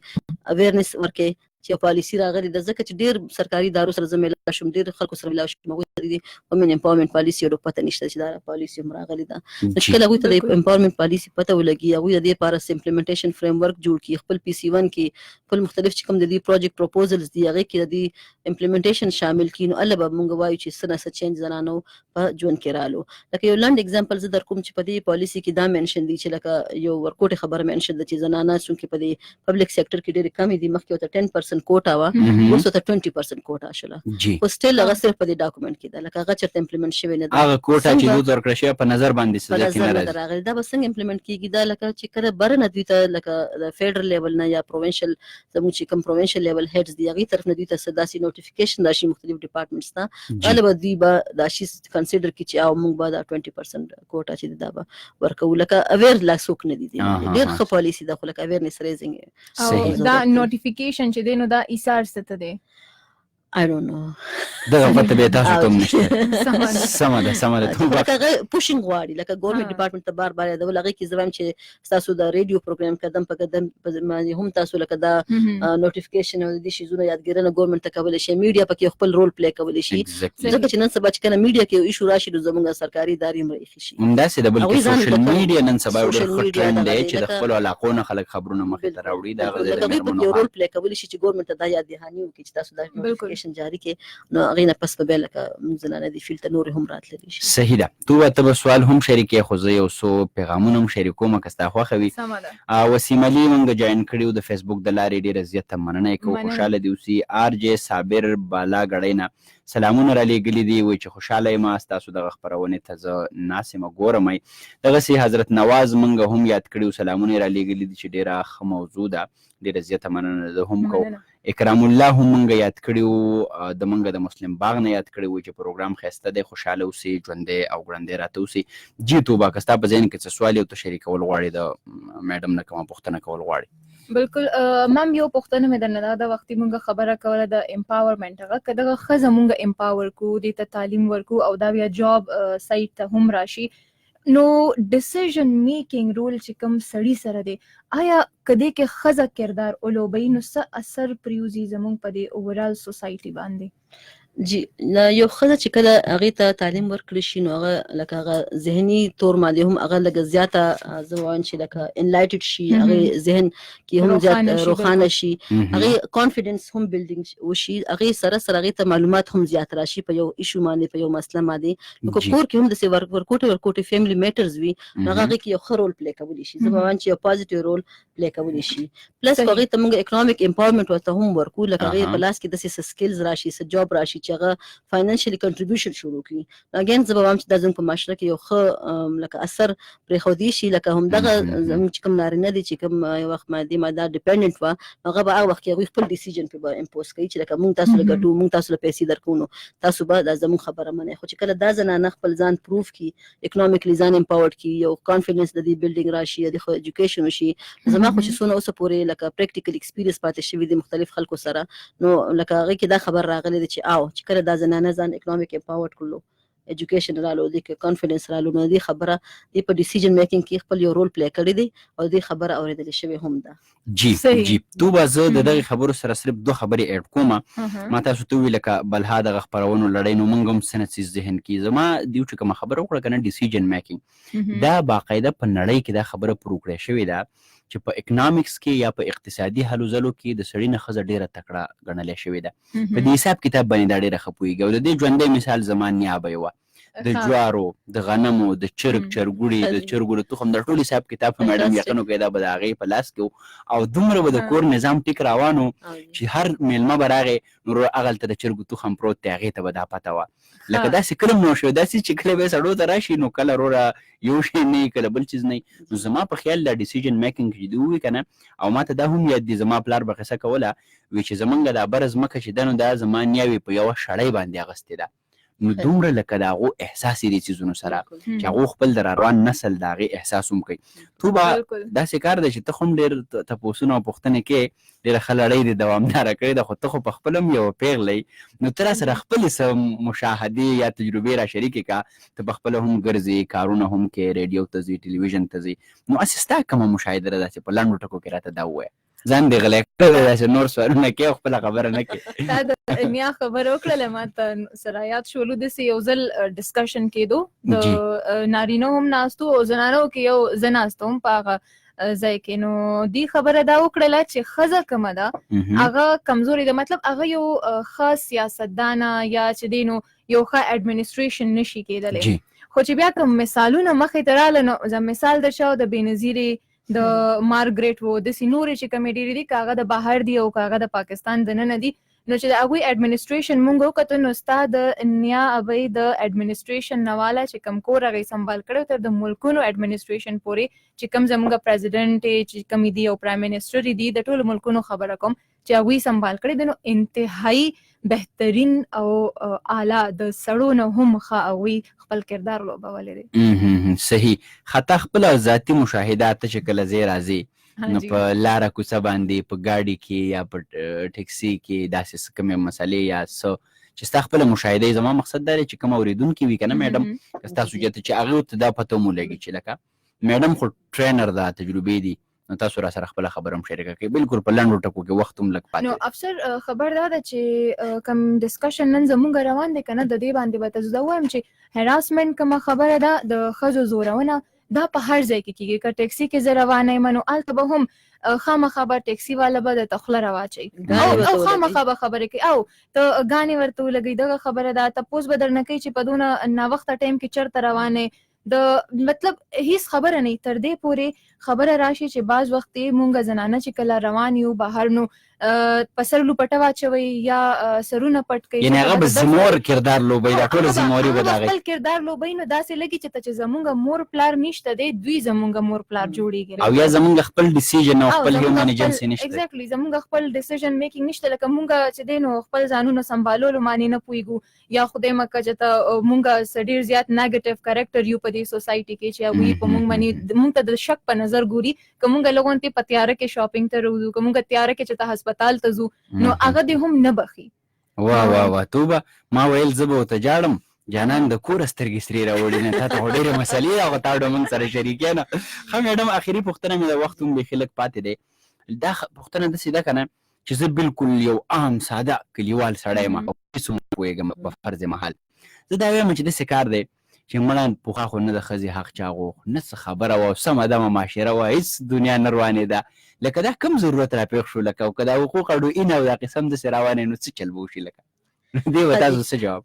اویرنس ورکړئ. چې پالیسی راغلي ده، ځکه چې ډیر سرکاري ادارو سره زه ملاو شوم، ډیر خلکو سره ملاو شوم، هغوی ته د ومن امپاورمنټ پالیسی ډېر پته نشته چې دا پالیسی هم راغلي ده. نو چې کله هغوی ته د امپاورمنټ پالیسی پته ولګي، هغوی د دې لپاره امپلیمنټیشن فریم ورک جوړ کړي، خپل پی سی 1 کې خپل مختلف چې کوم د دې پروجیکټ پروپوزلز دي هغې کې د دې امپلیمنټیشن شامل کړي، نو هله به مونږ وایو چې څه نه څه چینج زنانو په ژوند کې رالو. لکه یو لنډ اگزامپل زه در کوم چې په دې پالیسی کې دا منشن دي چې لکه یو ورکوټه خبره منشن ده چې زنانه چونکې په دې پبلک سېکټر کې ډېرې کمې دي، مخکې ورته 10% کوټه وه، اوس ورته 20% کوټه شوله، خو سټیل هغه صرف په دې ډاکومنټ کې ده، لکه هغه چېرته امپلیمنټ شوې نه ده. هغه کوټه چې دوی ورکړه شوې په نظر باندې څه ځای کې نه راځي، راغلي. دا به څنګه امپلیمنټ کیږي؟ دا لکه چې کله بره نه دوی ته لکه د فدرال لیول نه یا پروونشل زموږ چې کوم پروونشل لیول هډز دي هغې طرف نه دوی ته څه داسې نوټیفیکیشن راشي مختلف ډپارټمنټس ته، هله به دوی به دا شی کنسیډر کړي چې او موږ به دا 20% کوټه چې دا به ورکوو. لکه اویر لا څوک نه دي، ډېر ښه پالیسي ده، خو لکه اویرنس ریزینګ. او دا نوټیفیکیشن چې دی نو دا ایثار څه ته دی؟ I don't know. دغه پته به تاسو ته هم نشته. سمه ده، سمه ده. لکه هغه پوشینګ غواړي، لکه ګورنمنت ډپارټمنټ ته بار بار یادول. هغې کې زه وایم چې ستاسو د ریډیو پروګرام قدم په قدم باندې هم تاسو لکه دا نوټیفیکیشن او د دې شیزونو یادګیرنه ګورنمنت ته کولی شي، میډیا پکې خپل رول پلی کولی شي، ځکه چې نن سبا چې کله میډیا کې ایشو راشي نو زموږ سرکاري ادارې هم راایښي شي. همداسې ده، بلکې سوشل میډیا نن سبا یو ډېر ښه ټرند دی چې د خپلو علاقو نه خلک خبرونه مخې ته راوړي. دا هغه لکه هغوی پکې یو رول پلی کولی شي چې ګورنمنت ته دا یاد دهاني وکړي چې تاسو دا نوټیفیکیشن جاری کړئ، نو هغې نه پس به بیا لکه زنانه دې فیلډ ته نورې هم راتللی شي. صحیح ده. ته به سوال هم شریکې، خو زه یو څو پیغامونه هم شریکوم که ستا خوښه وي. وسیم علي مونږ جوین کړي وو د فیسبوک د لارې، ډېره زیاته مننه یې کوو، خوشحاله دې اوسي. آر جې صابر بالا ګړۍ نه سلامونه را لېږلي دي، وایي چې خوشحاله یم، ستاسو دغه خپرونې ته زه ناست یم ګورم یې. دغسې حضرت نواز مونږ هم یاد کړي وو، سلامونه یې را لېږلي دي چې ډېره ښه موضوع ده، ډېره زیاته مننه زه هم کوم. اکرام الله هم مونږ یاد کړي وو، د مونږ د مسلم باغ نه یاد کړي وو چې پروګرام ښایسته دی، خوشحاله اوسې، ژوندی او ګړندی راته اوسې. جی توبه، که ستا په ذهن کې څه سوال یو ته شریکول غواړې، د میډم نه کومه پوښتنه کول غواړې؟ بالکل مام، یو پوښتنه مې درنه ده. د وختي مونږ خبره کوله د امپاورمنټ، هغه که دغه ښځه مونږ امپاور کړو، دې ته تعلیم ورکړو او دا بیا جاب سایټ ته هم راشي، نو ډیسیژن میکینګ رول چې کوم سړي سره دی، آیا که دې کې ښځه کردار ولوبوي نو څه اثر پریوځي زمونږ په دې اوورال سوسایټي باندې؟ جی، یو ښځه چې کله هغې ته تعلیم ورکړی شي نو هغه لکه هغه ذهني تور باندې هم هغه لږه زیاته زه وایم چې لکه انلایټډ شي، هغې ذهن کې هم زیات روښانه شي، هغې کانفیډنس هم بلډینګ وشي، هغې سره سره هغې ته معلومات هم زیات راشي په یو ایشو باندې، په یو مسله باندې. نو که کور کې هم داسې ورکوټې ورکوټې فیملی میټرز وي نو هغه هغې کې یو ښه رول پلی کولی شي. زه به وایم چې یو پازیټیو رول پلی کولی شي. پلس هغې ته موږ اکنامیک امپاورمنټ ورته هم ورکو، لکه هغې په لاس کې داسې څه سکلز راشي، څه جاب راشي چې هغه فاینانشلی کنټریبیوشن شروع کړي. اګین زه به وایم چې دا زموږ په معاشره کې یو ښه لکه اثر پرېښودی شي. لکه همدغه زموږ چې کوم نارینه دي چې کوم یو وخت مادي ماده ډیپندنټ وه، هغه به هغه وخت کې هغوی خپل ډیسیژن پرې به امپوز کوي چې لکه موږ تاسو له ګټو، موږ تاسو له پیسې درکوو، نو تاسو به دا زموږ خبره منئ. خو چې کله دا زنانه خپل ځان پروف کړي، اکنامیکلی ځان امپاورډ کړي، یو کانفیډنس د دې بلډینګ راشي، د خو ایجوکیشن وشي، زما خو چې څونه اوسه پورې لکه پریکټیکل ایکسپیرینس پاتې شوی دی مختلف خلکو سره، نو لکه هغې کې دا خبر راغلی دی چې آو چې کله دا زنانه ځان اکنامیک امپاورډ کړلو، ایجوکیشن رالو، دې کې کانفیډنس رالو، نو دې خبره دې په ډیسیژن میکینګ کې خپل یو رول پلی کړی دی او دې خبره اورېدل شوې هم ده. جی جی توبه، زه د دغې خبرو سره صرف دوه خبرې اډ کوم. ما تاسو ته وویل لکه بلها دغه خپرونو لړۍ، نو موږ هم څه نه څیز ذهن کې زما دیو چې کومه خبره وکړه که نه، ډیسیژن میکینګ دا باقاعده په نړۍ کې دا خبره پرو کړې شوې ده چې په اکنامیکس کې یا په اقتصادي هلو ځلو کې د سړي نه ښځه ډېره تکړه ګڼلی شوې ده. په دې حساب کتاب باندې دا ډېره ښه پوهېږي او د دې ژوندی مثال زما نیا به یې وه. د جوارو، د غنمو، د چرګ چرګوړي، د چرګو د تخم، د ټول حساب کتاب په میډم یقین وکړئ دا به د هغې په لاس کې و او دومره به د کور نظام ټیک روان و چې هر میلمه به راغی نو وروره هغلته د چرګو تخم پروت دی، هغې ته به دا پته وه. لکه داسې کله هم نه شوی داسې چې کله به سړو ته راشي نو کله وروره یو شی نه کله بل چیز نه. نو زما په خیال دا ډیسیژن میکینګ چې دی ووی که نه، او ما ته دا هم یاد دي زما پلار به قصه کوله وی چې زمونږ دا بره ځمکه چې ده نو دا زما نیا وي په یوه شړۍ باندې اخیستې ده، نو دومره لکه د هغو احساس یې دې څیزونو سره چې هغو خپل د راروان نسل د هغې احساس هم کوي. تو به داسې کار دی چې ته خو هم ډېر تپوسونه او پوښتنې کې، ډېره ښه لړۍ دې دوامداره کړې ده، خو ته خو په خپله هم یوه پېغله یې، نو ته راسره خپلې څه مشاهدې یا تجربې را شریکې کړه. ته په خپله هم ګرځې، کارونه هم کوې، ریډیو ته ځې، ټلویزیون ته ځې، نو هسې ستا کومه مشاهده ده داسې په لنډو ټکو کې راته دا ووایه. ځان دې غلی کړی دی، داسې نور سوالونه کوې او خپله خبره نه کوې. تا د نیا خبره وکړله، ما ته سره یاد شولو، داسې یو ځل ډسکشن کېدو، د نارینه هم ناست وو او زنانو کې یو زه ناست وم په هغه ځای کې. نو دی خبره دا وکړله چې ښځه کومه ده هغه کمزورې ده، مطلب هغه یو ښه سیاستدانه یا چې دی نو یو ښه اډمنسټریشن نشي کېدلی. خو چې بیا کوم مثالونه مخې ته راغله، نو زه مثال درچاو د بېنظیرې، د مارګریټ وو، داسې نورې چې کومې ډېرې دي، که هغه د بهر دي او که هغه د پاکستان دننه دي، نو چې د هغوی اډمنسټریشن مونږ وکتو، نو ستا د نیا ابۍ د اډمنسټریشن نه والا چې کوم کور هغې سنبال کړی تر د ملکونو اډمنسټریشن پورې چې کوم زمونږ پریزیډنټ چې کوم دي او پرایم منسټر دي، د ټولو ملکونو خبره کوم چې هغوی سنبال کړی دی، نو انتهایی بهترین او اعلی د سړو نه هم ښه هغوی خپل کردار لوبولی دی. صحیح، خطا خپله ذاتي مشاهده ته چې کله ځې راځې نو په لاره کوڅه باندې په ګاډي کې یا په ټیکسي کې داسې څه کومې مسلې یا څه چې ستا خپله مشاهده، زما مقصد دا دی چې کوم اورېدونکي وي که نه میډم، که ستاسو جهت چې هغې ته دا پته هم ولګي چې لکه میډم خو ټرینر ده، تجربې دي، نو تاسو را سره خپله خبره هم شریکه کړئ، بالکل په لنډو ټکو کې، وخت هم لږ پاتې. نو افسر، خبر دا ده چې کوم ډسکشن نن زموږ روان دی که نه، د دې باندې به تاسو دا ووایم چې هراسمنټ کومه خبره ده، د ښځو زورونه، دا په هر ځای کې کیږي. که ټیکسي کې زه روانه یم نو هلته به هم خامخا به ټیکسي والا به درته خوله راواچوي او خامخا به خبرې کوي او ته ګانې ورته ولګوي. دغه خبره ده، تپوس به درنه کوي چې په دونه ناوخته ټایم کې چېرته روانه، د مطلب هیڅ خبره نه. تر دې پورې خبره راشي چې بعض وخت مونږ زنانه چې کله روان یو بهر نو په سر لوپټه واچوي یا سرونه پټ کوي. یعنی هغه به زمور کردار لوبوي، دا ټول زموري به د خپل کردار لوبوي. نو داسې لګي چې ته چې زمونږ مور پلار نشته دی، دوی زمونږ مور پلار جوړیږي او یا زمونږ خپل ډیسیژن او خپل هیومن ایجنسي نشته. ایگزیکټلی، زمونږ خپل ډیسیژن میکینګ نشته. لکه مونږ چې دی نو خپل ځانونه سمبالولو معنی نه پوهیږو، یا خدای مکه چې ته مونږ ډیر زیات نیگیټیو کریکټر یو په دې سوسایټي کې چې هغوی په مونږ باندې مونږ ته د شک په نظر ګوري. که مونږ لغونتې په تیاره کې شاپینګ ته راوځو، که مونږ تیاره کې چې ته هسپتال ته ځو، نو هغه دې هم نه بخي. واه واه واه توبه، ما ویل زه به ورته جاړم، جانان د کوره سترګې سرې راوړي، نه تا ته خو ډېرې مسلې ده، خو تا مونږ سره شریکې نه. ښه میډم، اخري پوښتنه مې، د وخت هم بیخي لږ پاتې دی، دا پوښتنه داسې ده که نه چې زه بالکل یو عام ساده کلیوال سړی یم او هېڅ هم نه پوهېږم، په فرض محال زه دا وایم چې داسې کار دی چې مړه پخوا خو نه د ښځې حق چا غوښت، نه څه خبره وه، سمه دمه معاشره وه، هېڅ دنیا نه روانېده، لکه دا کوم ضرورت راپېښ شو؟ لکه او که دا حقوق اډو اینه او دا قصه هم داسې روانه، نو څه چل به وشي؟ لکه دې به تاسو څه جواب؟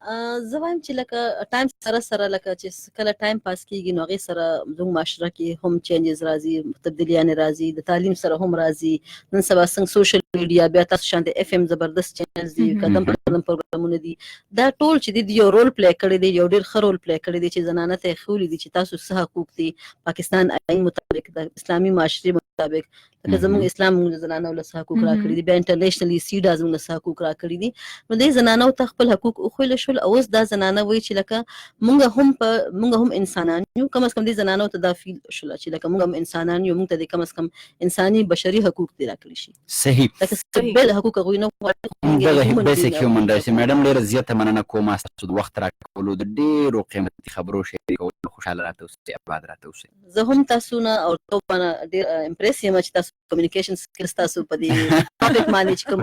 زه وایم چې لکه ټایم سره سره، لکه چې کله ټایم پاس کیږي نو هغې سره زموږ معاشره کې هم چینجز راځي، تبدیلیانې راځي، د تعلیم سره هم راځي. نن سبا څنګه سوشل میډیا، بیا تاسو شان د اف ام زبردست چینلز دي، قدم په قدم پروګرامونه دي، دا ټول چې دي یو رول پلی کړی دی، یو ډیر ښه رول پلی کړی دی چې زنانه ته یې ښوولي دي چې تاسو څه حقوق دي پاکستان آئین مطابق، د اسلامي معاشرې مطابق. لکه زموږ اسلام موږ زنانو له څه حقوق راکړي دي، بیا انټرنیشنلی سیډا زموږ له څه حقوق راکړي دي، نو دې زنانو ته خپل حقوق وښویل شول. او اوس دا زنانه وایي چې لکه مونږ هم انسانان یو، کم از کم دې زنانو ته دا فیل شول چې لکه مونږ هم انسانان یو، مونږ ته دې کم از کم انساني بشري حقوق دې راکړي شي. لکه بل حقوق هغوی نه غواړي. دغه بیسیک هیومن رایټس. میډم، ډېره زیاته مننه کوم ستاسو د وخت راکولو، د ډېرو قیمتي خبرو شریکولو. خوشحاله راته اوسئ، اباد راته اوسئ. زه هم تاسو نه او توبه ډېر امپریس یم چې تاسو کمیونیکیشن سکلز تاسو په دې ټاپک باندې چې کوم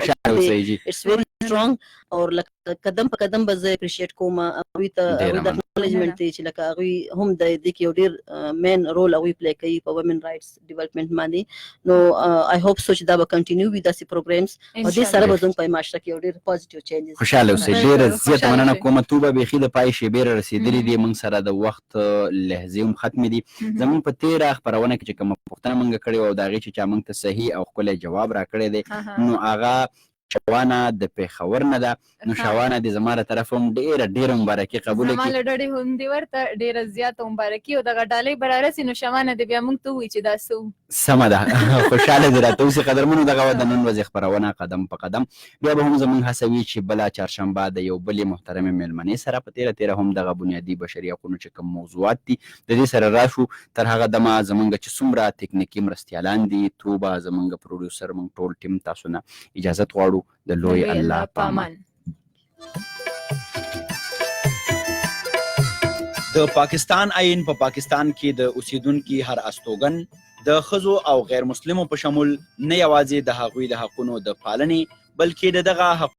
it's very strong، او لکه قدم په قدم به زه اپریشیټ کوم هغوی ته، هغوی د اکنالجمنټ دی چې لکه هغوی هم د دې کې یو ډېر مین رول هغوی پلی کوي په ویمن رایټس ډیولپمنټ باندې. نو آی هوپ سو چې دا به کنټینیو وي داسې پروګرامز، او دې سره به زموږ په معاشره کې یو ډېر پازیټیو چینجز. خوشاله اوسئ، ډېره زیاته مننه کوم. توبه، بیخي د پای شېبې را رسېدلې دي، موږ سره د وخت لحظې هم ختمې دي. زموږ په تېره خپرونه کې چې کومه پوښتنه موږ کړې وه او د هغې چې چا موږ ته صحیح او ښکلی جواب راکړی دی، نو هغه شوانه د پېښور نه ده. نو شوانه دې زما له طرفه هم ډېره ډېره مبارکي قبوله زما کړي. له ډډې هم دې ورته ډېره زیاته مبارکي، او دغه ډالۍ به رارسي نو شوانه دې بیا موږ ته ووایي چې دا څه وو. سمه ده، خوشحاله دې راته اوسي. قدرمنو، دغه وه د نن ورځې خپرونه قدم په قدم. بیا به هم زموږ هڅه وي چې بله چهارشنبه د یو بلې محترمې مېلمنې سره په تېره تېره هم دغه بنیادي بشري حقونو چې کوم موضوعات دي د دې سره راشو. تر هغه دمه زموږ چې څومره تکنیکي مرستیالان دي، توبه زموږ پروډیوسر، موږ ټول ټیم تاسو نه اجازت غواړو. د لوی الله پامان. د پاکستان آئین په پاکستان کې د اوسیدونکي هر استوګن د ښځو او غیر مسلمو په شمول نه یوازې د هغوی د حقونو د پالنې، بلکې د دغه حقونو